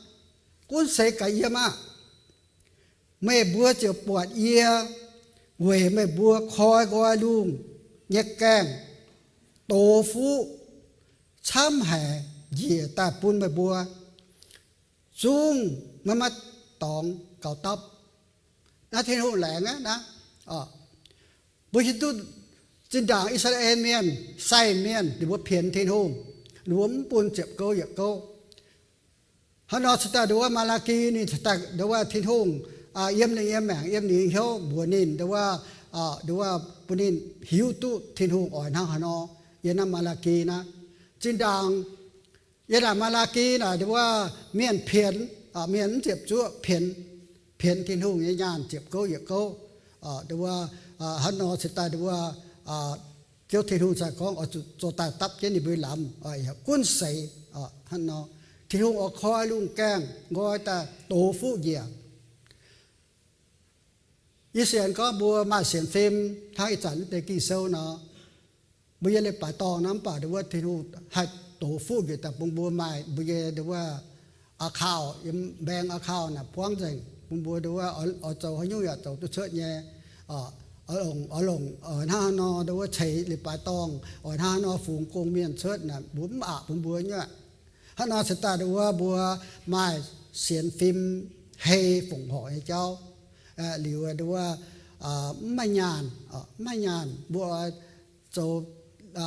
Gunv seix gaax yie maah! Meih mbuo ziouc buatc yie weic meih mbuo koi nqoi lungh nyei gaengh dox fuqv camv haic njiec daaih bun meih mbuo, zungv maiv maaih dorngx gaux dapv. Naaiv Tin-Hungh laengz aqv naaiv. Mbuo hiuv duqv zinh ndaangc I^saa^laa^en Mienh, sai mienh, ninh mbuo pienx Tin-Hungh, ninh mbuo mv bun ziepc gouv yietc gouv. Hnangv nor se daaih ndau wuov Maa^laa^ki ninh se daaih ndau wuov Tin-Hungh yiem ninh nyei maengc, yiem ninh nyei hnyouv mbuox ninh ndau wuov, ndau wuov bun ninh hiuv duqv Tin-Hungh oix hnangv haaix nor. Yiem naaiv Maa^laa^ki naaiv, zinh ndaangc yiem naaic Maa^laa^ki naaic ndau wuov mienh pienx, mienh mv ziepc zuoqv pienx, pienx Tin-Hungh nyei nyaanh ziepc gouv yietc gouv. Ndau wuov hnangv nor se daaih ndau wuov Ziouv Tin-Hungh se gorngv oix zuqc zoux daaih dapv jienv ninh mbuo lamz, gunv seix. Hnangv nor, Tin-Hungh oix koi lungh gaengh nqoi daaih dox fuqv njiec. Yie sienx gorngv mbuo maaih sienx fim hnangv ih zanc naaiv deix Ging-Sou nor, mbuo yiem leiz-baaix dorngh nor, mv baac ndau wuov Tin-Hungh haih dox fuqv njiec daaih bun mbuo maaih mbuo nyei ndau wuov account, yiem bank account naaic buangv nzengc, bun mbuo ndau wuov oix zoux haaix nyungc yaac zoux duqv cuotv nyei. Oix longc, oix longc hnangv haaix nor ndau wuov ceix leiz-baaix dorngh, oix hnangv haaix nor fungx gong-mienh cuotv naaic, mbuo mv aqc bun mbuo nyei. Hnangv nor se daaih ndau wuov mbuo maaih sienx fim hei fongc horc nyei jauv. Liuz ndau wuov mv maaih nyaanh, mv maaih nyaanh mbuo zoux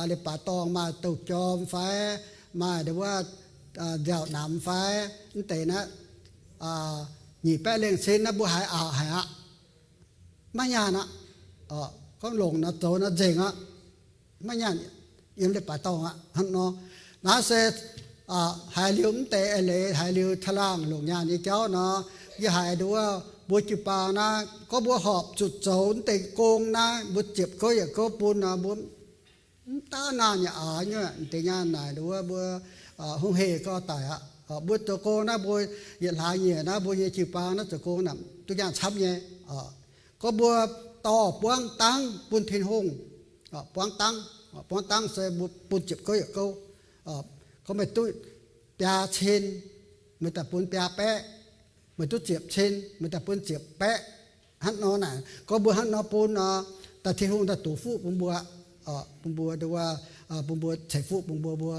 leiz-baaix dorngh maaih douh jorm fai, maaih ndau wuov nziaauc namx fai, mv deix naaiv nyic baeqv lengh cin naaiv mbuo haiz aqc haic aqv. Maiv nyaanh aqv. Gorngv longc nor zoux nor nzengc aqv. Maiv nyaanh yiem leiz-baaix dorngh aqv. Hnangv nor, naaiv se haiz liuz mv deix eix leiz, haiz liuz caangh laangh longc nyaanh nyei jauv nor, yie haiz ndau wuov mbuo jiu-baang naaiv, gorngv mbuo horpc zuqc zoux mv deix gong naaiv, mbuo ziepc gouv yietc gouv bun nor, mbuo mv daav naanh yaac aax nyei. Mv deix nyaanh naaic ndau wuov mbuo hungh heh gorngv daic aqv. Mbuo zoux gong naaiv, mbuo yietc hlaax nyieqc naaiv, mbuo nyei jiu-baang naaiv zoux gong naaic duqv nyaanh camv nyei. Gorngv mbuo dorh buangv dangv bun Tin-Hungh, buangv dangv, buangv dangv se mbuo bun ziepc gouv yietc gouv. Gorngv meih duqv biaa cin, meih daaih bun biaa baeqv. Meih duqv ziepc cin, meih daaih bun ziepc baeqv. Hnangv nor naaic, gorngv mbuo hnangv nor bun nor, daaih Tin-Hungh daaih dox fuqv bun mbuo, bun mbuo ndau wuov, bun mbuo ceix fuqv bun mbuo, mbuo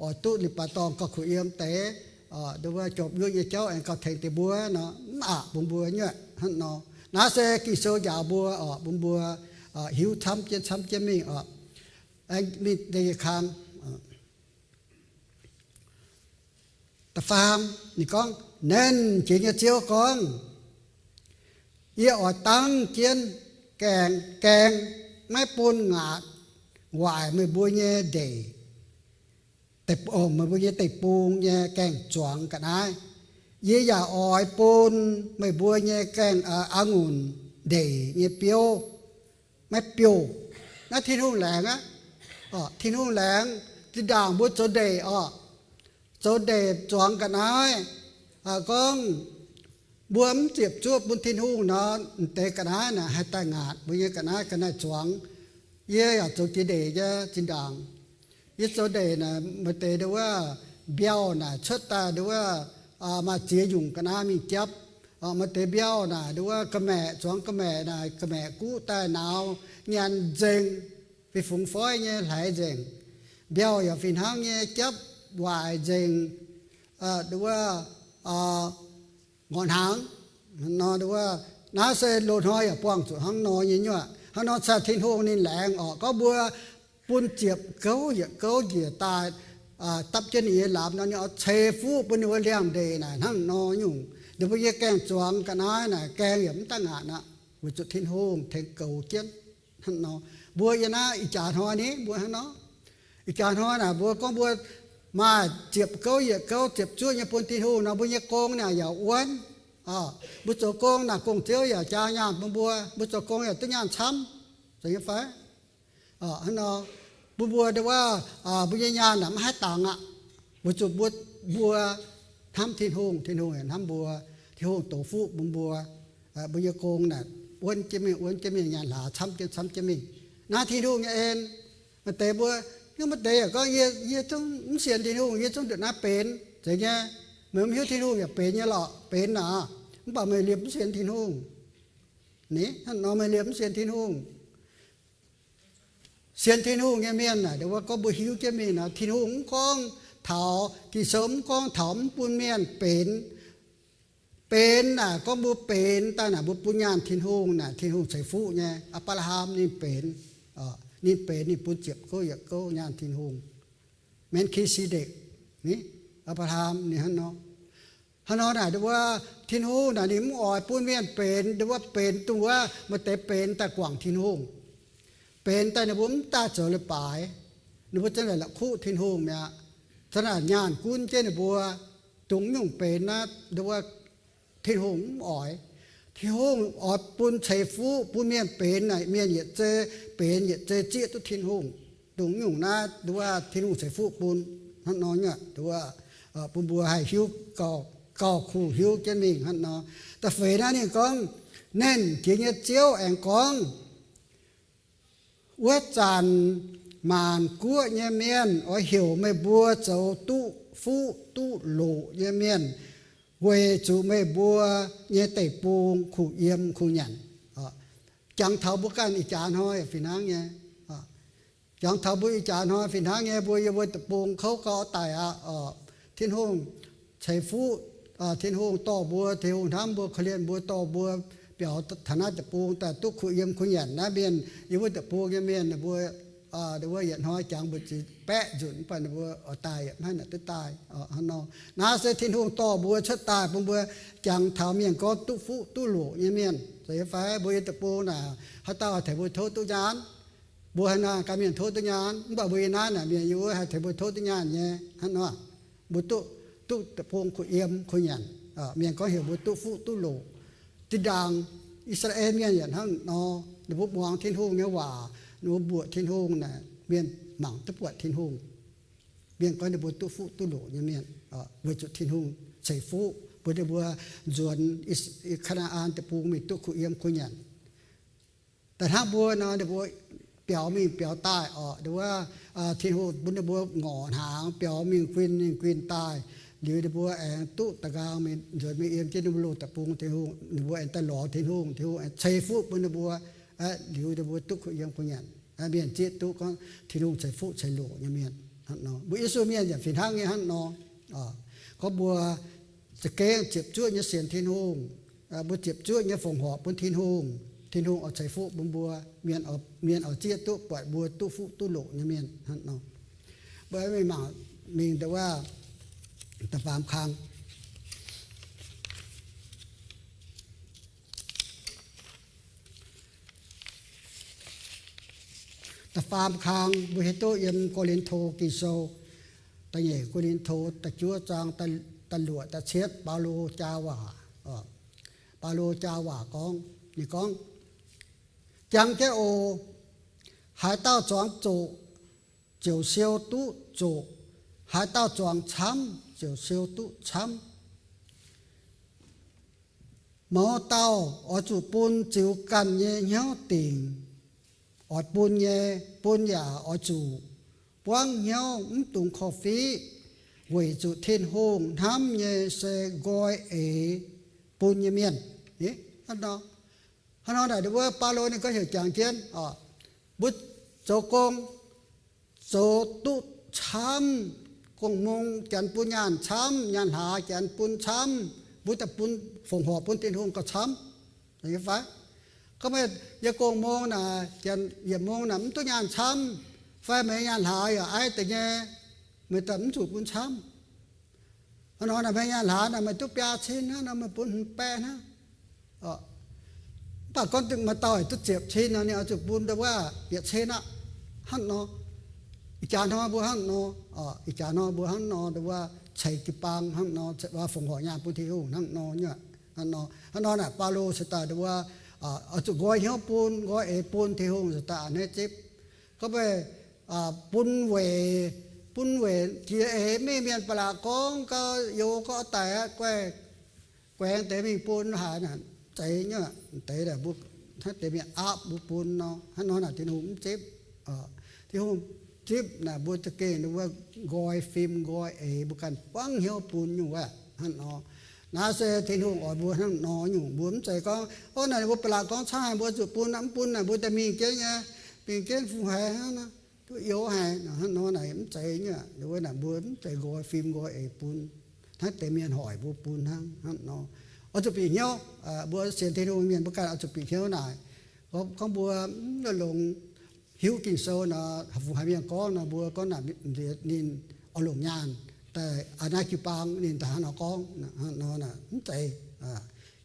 oix duqv leiz-baaix dorngh gauh kuh yiem deix, ndau wuov jomc yuoqv nyei jauv aengx gauh tengx deix mbuo nor, mv aqc bun mbuo nyei. Hnangv nor, naaiv se Ging-Sou njaaux mbuo oc, bun mbuo hiuv camv jienv camv jienv mingh oc. Aengx mingh da'nyeic kang. Da'faam ninh gorngv, Nernh Jiex nyei Ziouv gorngv, yie oix dangv jienv gaeng, gaeng, maiv bun ngaatc waaic meih mbuo nyei ndeic, meih mbuo nyei deic-bung nyei gaeng-zuangx ga'naaiv. Yie yaac oix bun meih mbuo nyei gaeng, a'ngunc ndeic nyei biouv maiv biouh. Naaiv Tin-Hungh laengz aqv. Tin-Hungh laengz zinh ndaangc mbuo zoux ndeic orqc, zoux ndeic zuangx ga'naaiv, gorngv mbuo mv ziepc zuoqv bun Tin-Hungh nor, m'deix ga'naaiv naaic haih daaih ngaatc mbuo nyei ga'naaiv, ga'naaiv zuangx. Yie yaac zoux jiex ndeic nyei zinh ndaangc. Yie zoux ndeic naaic, maaih deix nduov wuov mbiauh naaic cuotv daaih nduov wuov maaih ziex nyungc ga'naaiv mingh japv. Maaih deix mbiauh naaic nduov wuov ga'maeqc, zuangx ga'maeqc naaic, ga'maeqc guqv daaih nauz nyaanh nzengc, fih fungx foiv nyei hlaaix nzengc. Mbiauh yaac fih hnangv nyei, japv waaic nzengc, nduov wuov ngorc hnaangx. Nor nduov wuov, naaiv se loz-hnoi yaac buangh zuqc hnangv nor nyei nyuoqc. Hnangv nor ca'gengh Tin-Hungh ninh laengz orqc, gorngv mbuo bun ziepc gouv yietc gouv njiec daaih dapv jienv ninh nyei lamz nor, ninh oix ceix fuqv bun ninh mbuo liangx-ndeic naaic hnangv nor nyungc. Ninh mbuo nyei gaeng-zuangx ga'naaiv naaic gaeng yaac mv daaih ngaatc aqv, weic zuqc Tin-Hungh tengx goux jienv. Hnangv nor, mbuo yie naaiv ih jaax hnoi ni mbuo hnangv nor. Ih jaax hnoi naaic mbuo gorngv mbuo maaih ziepc gouv yietc gouv ziepc zuoqv nyei bun Tin-Hungh nor, mbuo nyei gong naaic yaac wuonv. Mbuo zoux gong naaic gong-ziouv yaac jaa nyaanh bun mbuo, mbuo zoux gong yaac duqv nyaanh camv, zeiz nyei fai? Hnangv nor, bun mbuo nduov wuov, mbuo nyei nyaanh naaic maiv haih dangx aqv, weic zuqc mbuo, mbuo hnamv Tin-Hungh, Tin-Hungh yaac hnamv mbuo. Tin-Hungh dox fuqv bun mbuo. Mbuo nyei gong naaic wuonv jienv mingh, wuonv jienv mingh, nyaanh hlaax camv jienv, camv jienv mingh. Naaiv Tin-Hungh nyei en. Maaih deix mbuo, yie maaih deix yaac gorngv, yie, yie zungv mv sienx Tin-Hungh, yie zungv ndongc naaiv benx. Zeiz nyei, meih mv hiuv Tin-Hungh yaac benx nyei lorqc, benx aqv. Mv baac meih liemh mv sienx Tin-Hungh. Ni, hnangv nor meih liemh mv sienx Tin-Hungh. Sienx Tin-Hungh nyei mienh naaic, nduov wuov gorngv mbuo hiuv jienv mingh nor, Tin-Hungh mv gorngv taux, Ging-Sou mv gorngv taux mv bun mienh benx. Benx naaic gorngv mbuo benx daaih naaic mbuo bun nyaanh Tin-Hungh naaic, Tin-Hungh ceix fuqv nyei. Apc^laa^ham ninh benx, ninh benx ninh bun ziepc gouv yietc gouv nyaanh Tin-Hungh. Me^ki^se^ndekc, Apc^laa^ham ninh hnangv nor. Hnangv nor naaic nduov wuov Tin-Hungh naaic ninh mv oix bun mienh benx, nduov wuov benx dongh wuov maaih deix benx daaih guangc Tin-Hungh. Benx daaih ninh mbuo mv daaih zoux leiz-baaix, ninh mbuo zanc naaic la'kuqv Tin-Hungh mi'aqv. Zanc naaic nyaanh gunv jienv ninh mbuo, dongh nyungc benx naaiv nduov wuov Tin-Hungh mv oix. Tin-Hungh oix bun ceix fuqv, bun mienh benx naaic, mienh yietc zei benx, yietc zei zieqv duqv Tin-Hungh. Dongh nyungc naaiv nduov wuov Tin-Hungh ceix fuqv bun. Hnangv nor nyei nduov wuov, bun mbuo haih hiuv gauh, gauh kungx hiuv jienv mingh hnangv nor. Da'feix naaiv ninh gorngv, Nernh Jiex nyei Ziouv aengx gorngv, wuov zanc maanc guoqv nyei mienh oix heuc meih mbuo zoux duqv fuqv duqv loqc nyei mienh, weic zuqc meih mbuo nyei deic-bung kuh yiem kuh nyanc. Jangx taux mbuo ganh ih jaax hnoi fih hnangv nyei. Jangx taux mbuo ih jaax hnoi fih hnangv nyei, mbuo yiem wuov deic-bung kouv gau daic aqv. Tin-Hungh ceix fuqv, Tin-Hungh dorh mbuo, Tin-Hungh hnamv mbuo, korv-lienh mbuo, dorh mbuo biaux taux naaiv deic-bung daaih duqv kuh yiem kuh nyanc. Naaiv mienh yiem wuov deic-bung nyei mienh, ninh mbuo, ninh mbuo yietc hnoi jangx mbu'ziex baeqv nzunc, mv baac ninh mbuo oix daaih yaac maiv haih naaic duqv daaih. Hnangv nor, naaiv se Tin-Hungh dorh mbuo cuotv daaih bun mbuo jangx taux mienh gorngv duqv fuqv duqv loqc nyei mienh. Zeiz fai mbuo yiem deic-bung naaic, haaix dauh haih tengx mbuo tov duqv nyaanh? Mbuo haaix nor ganh mienh tov duqv nyaanh? Mv baac mbuo yiem naaiv naaic mienh yiem wuov haih tengx mbuo tov duqv nyaanh nyei. Hnangv nor, mbuo duqv, duqv deic-bung kuh yiem kuh nyanc. Mienh gorngv heuc mbuo duqv fuqv duqv loqc. Zinh ndaangc I^saa^laa^en Mienh yaac hnangv nor, ninh mbuo muangx Tin-Hungh nyei waac, ninh mbuo mbuoqc Tin-Hungh naaic, mienh mangc duqv buatc Tin-Hungh. Mienh gorngv ninh mbuo duqv fuqv duqv loqc nyei mienh, weic zuqc Tin-Hungh ceix fuqv bun ninh mbuo nzuonx Kaa^naa^an Deic-Bung mingh duqv kuh yiem kuh nyanc. Da'hnangv mbuo nor, ninh mbuo biaux mingh biaux daaih orqc, nduov wuov, Tin-Hungh bun ninh mbuo ngorc hnaangx, biaux mingh guin mingh guin daaih. Liuz ninh mbuo aengx duqv da'nqaang mingh nzuonx mingh yiem jienv ninh mbuo loz-deic-bung, Tin-Hungh, ninh mbuo aengx daaih lorz Tin-Hungh, Tin-Hungh aengx ceix fuqv bun ninh mbuo. Liuz ninh mbuo duqv kuh yiem kuh nyanc. Mienh zieqv duqv gorngv Tin-Hungh ceix fuqv ceix loqc nyei mienh. Mbuo Yesu Mienh yaac fih hnangv nyei hnangv nor. Gorngv mbuo za'gengh ziepc zuoqv nyei sienx Tin-Hungh, mbuo ziepc zuoqv nyei fongc horc bun Tin-Hungh, Tin-Hungh oix ceix fuqv bun mbuo. Mienh oix, mienh oix zieqv duqv buatc mbuo duqv fuqv duqv loqc nyei mienh hnangv nor. Mbuo mingh mangc mingh da'faam kang. da'faam kang mbuo hiuv duqv yiem Ko^lin^to Ging-Sou, da'nyeic Ko^lin^to da'juov zaang da'luoqc da'cietv, Baulo jaa waac, Baulo jaa waac gorngv, ninh gorngv, Jangx jienv oc. Haaix dauh zuangx zoqc ziouc siou duqv zoqc. Haaix dauh zuangx camv ziouc siou duqv camv. Mouz dauh oix zuqc bun ziux ganh nyei hnyouv dingc oix bun nyei, bun yaac oix zuqc buangv hnyouv mv dungx korv-fiqv, weic zuqc Tin-Hungh hnamv nyei se nqoi eix bun nyei mienh. Hnangv nor naaic, wuov Baulo ninh gorngv heuc jangx jienv, mbuo zoux gong zoux duqv camv, gong-mong janx bun nyaanh camv, nyaanh hlaax janx bun camv, mbuo daaih bun, fongc horc bun Tin-Hungh gauh camv. Gorngv meih nyei gong-mong naaic, janx yietc mong naaic mv duqv nyaanh camv, fai meih nyaanh hlaax yaac aiv deix nyei, meih daaih mv zuqc bun camv. Hnangv nor naaic meih nyaanh hlaax naaic meih duqv biaa cin hnangv nor, meih bun hmz baeqv hnangv. Mv baac gorngv maaih dauh duqv ziepc cin nor, ninh oix zuqc bun ndau wuov yietc cin aqv. Hnangv nor, ih jaax hnoi mbuo hnangv nor, ih jaax hnoi mbuo hnangv nor, ndau wuov ceix jiu-baang hnangv nor, fongc horc nyaanh bun Tin-Hungh hnangv nor nyei. Hnangv nor naaic Baulo se daaih ndau wuov oix zuqc nqoi hnyouv bun, nqoi eix bun Tin-Hungh se daaih a'hneiv zipv. Gorngv meih bun weic, bun weic jiex eix mingh, mienh ba'laqc gorngv gauh youx gorngv daic aqv, guaix guaengx deix mingh bun haaix naaic, mv zeiz nyei. Deix naaic mbuo hnangv deix mienh aapv mbuo bun nor, hnangv nor naaic Tin-Hungh mv zipv. Tin-Hungh zipv naaic mbuo za'gengh ndau wuov nqoi fim nqoi eix, mbuo ganh buangv hnyouv bun nyungc wuov hnangv nor. Naaiv se Tin-Hungh oix mbuo hnangv nor nyungc. Mbuo mv zeiz gorngv, o, naaic ninh mbuo ba'laqc gorngv camv haic mbuo zuqc bun, mv bun naaic mbuo daaih mingh jienv nyei, mingh jienv fungx haiz hnangv nor, duqv youx haic hnangv nor naaic mv zeiz nyei. Ndau wuov naaic mbuo mv zeiz nqoi fim nqoi eix bun hnangv deix mienh hoic mbuo bun hnangv. Hnangv nor oix zuqc bieqc hnyouv. Mbuo sienx Tin-Hungh mienh mbuo ganh oix zuqc bieqc hnyouv naaic. Gorngv mbuo mv longx hiuv Ging-Sou nor, fungx haaix mienh gorngv nor, mbuo gorngv naaic ninh oix longc nyaanh daaih naaiv jiu-baang ninh daaih hnangv nor gorngv, hnangv nor mv zeiz.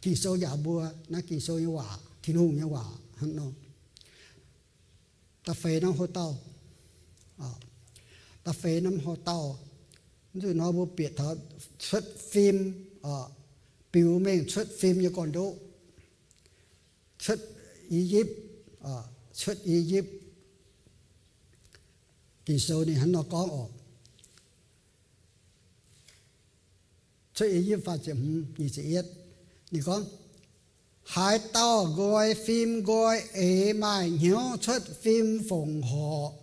Ging-Sou njaaux mbuo, naaiv Ging-Sou nyei waac, Tin-Hungh nyei waac hnangv nor. Da'feix norm houx-dauh, da'feix norm houx-dauh, mv zuqc nor mbuo bieqc taux cuotv fim, biux mengh cuotv fim nyei gorn-ndoqv, cuotv I^yipv, cuotv I^yipv. Ging-Sou ninh hnangv nor gorngv oc. Cuotv I^yipv faah ziepc hmz nyic ziepc yietv, ninh gorngv, haaix dauh nqoi fim nqoi eix maaih hnyouv cuotv fim fongc horc,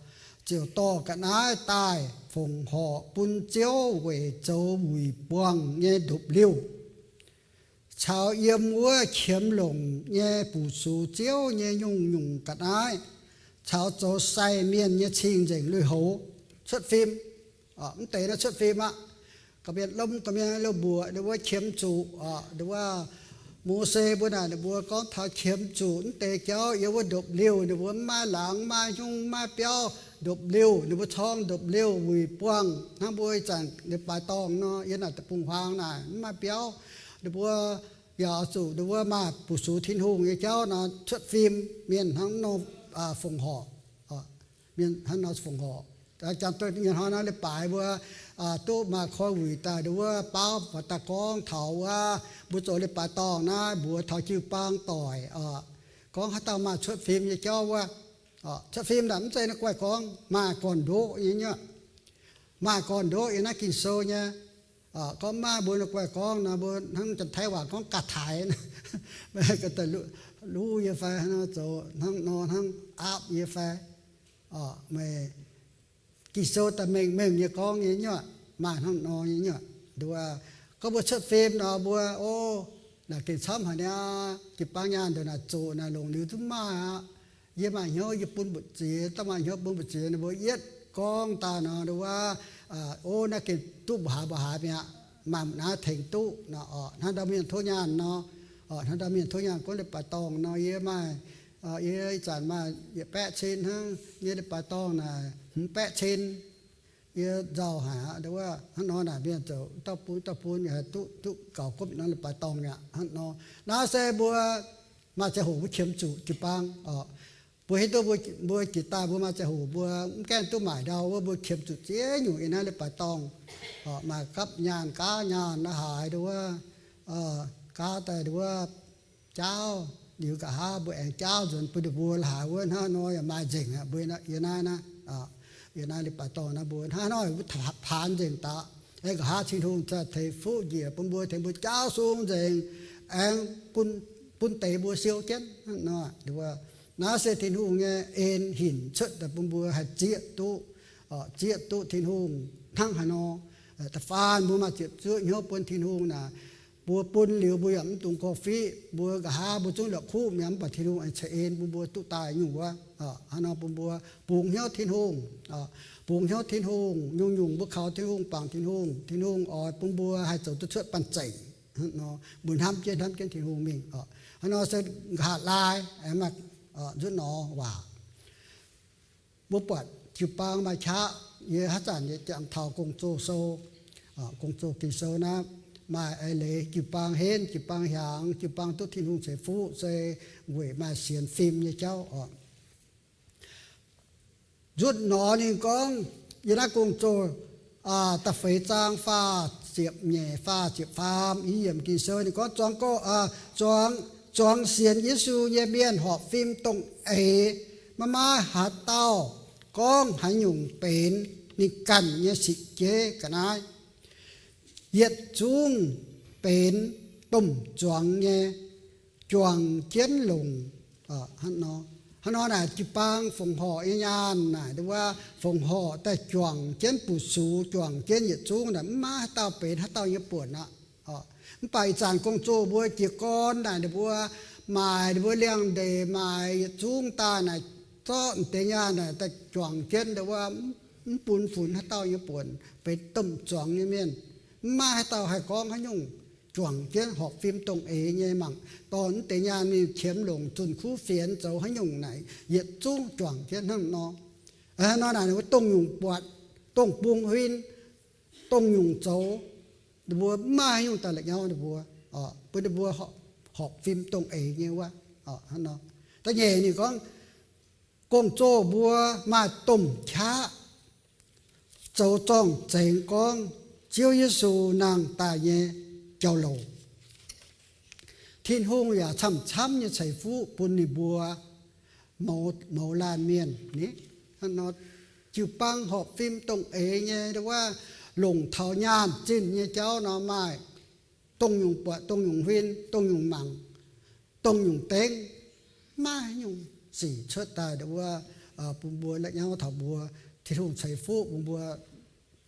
ziouc dorh ga'naaiv daaih fongc horc bun Ziouv weic zoux wuic buangh nyei ndopv-liuh, caux yiem wuov qiemx longc nyei busux Ziouv nyei nyungc-nyungc ga'naaiv, caux zoux sai mienh nyei cing-nzengc lui-houx. Cuotv fim, mv deix naaiv cuotv fim aqv. Gorqv-mienh lomh, gorqv-mienh loz-mbuoqc ninh mbuo qiemx zuqc, ninh mbuo, Mose mbuo naaic ninh mbuo gorngv taux qiemx zuqc mv deix jauv yiem wuov ndopv-liuh, ninh mbuo mv maaih laangz, mv maaih hnyungv, mv maaih biauv, ndopv-liuh, ninh mbuo corng ndopv-liuh wuic buangh hnangv mbuo ih zanc leiz-baaix dorngh nor, yiem naaic deic-bung-huaang naaic mv maaih biauv. Ninh mbuo yaac zuqc ninh mbuo maaih busux Tin-Hungh nyei jauv nor cuotv fim, mienh hnangv nor fongc horc. Mienh hnangv nor fongc horc. Jangx duqv nyei hnoi nor leiz-baaix mbuo duqv maaih koi wuic daaih, ninh mbuo baauv daaih gorngv taux wuov mbuo zoux leiz-baaix dorngh naaiv mbuox taux jiu-baang doic, gorngv haaix dauh maaih cuotv fim nyei jauv wuov. Cuotv fim naaic mv zeiz naaiv guaih gorngv, maaih gorn-ndoqv nyei nyuoqc. Maaih gorn-ndoqv yiem naaiv Ging-Sou nyei. Gorngv maaih mbuo naaiv guaih gorngv nor, mbuo hnangv Janx-Taiv waac gorngv ga'taiv, luv yie fai, hnangv nor zoux, hnangv nor hnangv aapv yie fai. Meih Ging-Sou daaih mengh mengh nyei gorngv nyei nyuoqc, maaih hnangv nor nyei nyuoqc. Nduov, gorngv mbuo cuotv fim nor mbuo, o, naaic gengh camv haic niaa, jiu-baang nyaanh ndongc naaic zoqc naaic longc liuz zungv maaih aqv. Yie maaih hnyouv yie bun mbu'ziex, daaih maaih hnyouv bun mbu'ziex, ninh mbuo yietv gorngv daaih nor, nduov, o, naaiv gengh duqv mbuo haaix mbuo haaix mi'aqv, maaih naaiv tengx duqv nor, hnangv ndau mienh tov nyaanh nor, hnangv ndau mienh tov nyaanh gunv leiz-baaix dorngh nor, yie maaih, yie ih zanc maaih yietc baeqv cin hnangv, yie leiz-baaix dorngh naaic hmz baeqv cin. Yie nzauh haic aqv, nduov, hnangv nor naaic mienh ziouc dauh bun dauh bun, duqv duqv gaux gopv nor leiz-baaix dorngh mi'aqv hnangv nor. Naaiv se mbuo maaih ziangh hoc mbuo qiemx zuqc jiu-baang oc. Mbuo hiuv duqv mbuo, mbuo jiex daaih mbuo maaih ziangh hoc mbuo mv gaengh duqv maaic ndau wuov, mbuo qiemx zuqc ziex nyungc yiem naaiv leiz-baaix dorngh. Maaih gapv nyaanh, gaav nyaanh, naaiv haaix nduov, gaav daaih nduov, jaauv, liuz nqa'haav mbuo aengx jaauv nzuonx bun ninh mbuo la'haaix wuov. Hnangv nor yaac maaih nzengc aqv. Mbuo yiem naaiv naaiv, yiem naaiv leiz-baaix dorngh naaiv mbuo hnangv nor paanx nzengc daqc. Aengx nqa'haav Tin-Hungh cingx teix fuqv njiec bun mbuo, tengx mbuo jaauv sung nzengc, aengx bun deix mbuo siou jienv nor. Naaiv se Tin-Hungh nyei en hinc cuotv daaih bun mbuo haih zieqv duqv, zieqv duqv Tin-Hungh hnangv haaix nor. Da'faanh mbuo maaih ziepc zuoqv hnyouv bun Tin-Hungh naaic, mbuo bun liuz mbuo yaac mv dungx korv-fiqv. Mbuo nqa'haav mbuo zungv la'kuqv mi'aqv, mv baac Tin-Hungh aengx ceix en bun mbuo duqv daaih nyungc wuov. Hnangv nor bun mbuo bungx hnyouv Tin-Hungh, bungx hnyouv Tin-Hungh, nyungc-nyungc mbuo kaux Tin-Hungh, bangc Tin-Hungh, Tin-Hungh oix bun mbuo haih zoux duqv cuotv banh zeic. Mbuo hnamv jienv, hnamv jienv Tin-Hungh mingh. Hnangv nor se nqa'haav laai, nzutv nor waac. Mbuo buatc jiu-baang maaih qaqv. Yie haaix zanc yie jangx taux Gong-Zoh sou, Gong-Zoh Ging-Sou naaiv, maaih eix leiz jiu-baang henv, jiu-baang hiaangx, jiu-baang duqv Tin-Hungh ceix fuqv, se weic maaih sienx fim nyei jauv oc. Nzutv nor ninh gorngv, yie naaiv Gong-Zoh da'feix zaang faah ziepc nyeic, faah ziepc faam, i yiemc Ging-Sou ninh gorngv, zuangx, zuangx sienx Yesu nyei mienh horpc fim dongh eix. Maiv maaih haaix dauh gorngv haaix nyungc benx ninh ganh nyei sic jeiv ga'naaiv. Yietc zungv benx domh zuangx nyei, juangc jienv longc. Hnangv nor naaic jiu-baang fongc horc nyei nyaanh naaic, nduov, fongc horc daaih juangc jienv bu-sux, juangc jienv yietc zungv naaic, mv maaih haaix dauh benx haaix dauh nyei buonc aqv. Mv baac ih zanc Gong-Zoh mbuo jiez gorn naaic, ninh mbuo maaic ninh mbuo liangx-ndeic, maaic yietc zungv daaih naaic, zorqv deix nyaanh naaic daaih juangc jienv, nduov, mv bun funx haaix dauh nyei buonc, benx domh zuangx nyei mienh. Mv maaih haaix dauh haih gorngv haaix nyungc juangc jienv horpc fim dongh eix nyei mangc dorh deix nyaanh mingh qiemx longc zunh kuv fienx zoux haaix nyungc naaic, yietc zungv juangc jienv hnangv nor. Hnangv nor naaic, ninh mbuo dongh nyungc buatc, dongh bung huin, dongh nyungc zoux, ninh mbuo mv maaih haaix nyungc daaih la'nyauv ninh mbuo, bun ninh mbuo horpc fim dongh eix nyei wuov. Da'nyeic ninh gorngv, Gong-zoh mbuo maaih domh qaqv zoux zorng-zengx gorngv Ziouv Yesu nangh daaih nyei jauv-louc. Tin-Hungh yaac camv-camv nyei ceix fuqv bun ninh mbuo mouz laanh mienh ni. Hnangv nor, jiu-baang horpc fim dongh eix nyei, wuov, longc taux nyaanh zinh nyei jauv nor maaih dongh nyungc buatc, dongh nyungc huin, dongh nyungc mangc, dongh nyungc dengv, maiv nyungc sic cuotv daaih, wuov, bun mbuo la'nyauv taux mbuo. Tin-Hungh ceix fuqv bun mbuo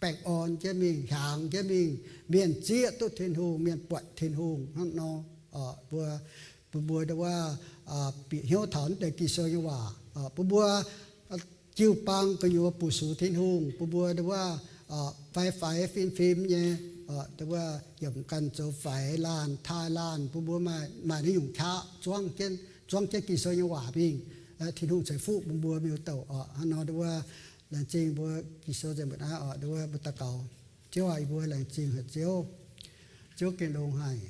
baengh orn jienv mingh, hiaangx jienv mingh, mienh zieqv duqv Tin-Hungh, mienh buatc Tin-Hungh hnangv nor. Mbuo, bun mbuo, wuov, bieqc hnyouv taux naaiv deix Ging-Sou nyei waac, bun mbuo jiu-baang gu'nyuoz bu-sux Tin-Hungh, bun mbuo, wuov, faix-faix fim-fim nyei, wuov, yiemc ganh zoux faix laanh, taaih laanh, bun mbuo maaih, maaih naaiv nyungc qaqv zuangv jienv, zuangv jienv Ging-Sou nyei waac mingh. Tin-Hungh ceix fuqv bun mbuo miuc-douc oc. Hnangv nor, wuov, laengz zingh mbuo Ging-Sou nzengc mbuo naaiv oc. Wuov, mbuo daux gaux. Ziouv aac, yie mbuo laengz zingh haic Ziouv. Ziouv gengh longx haic.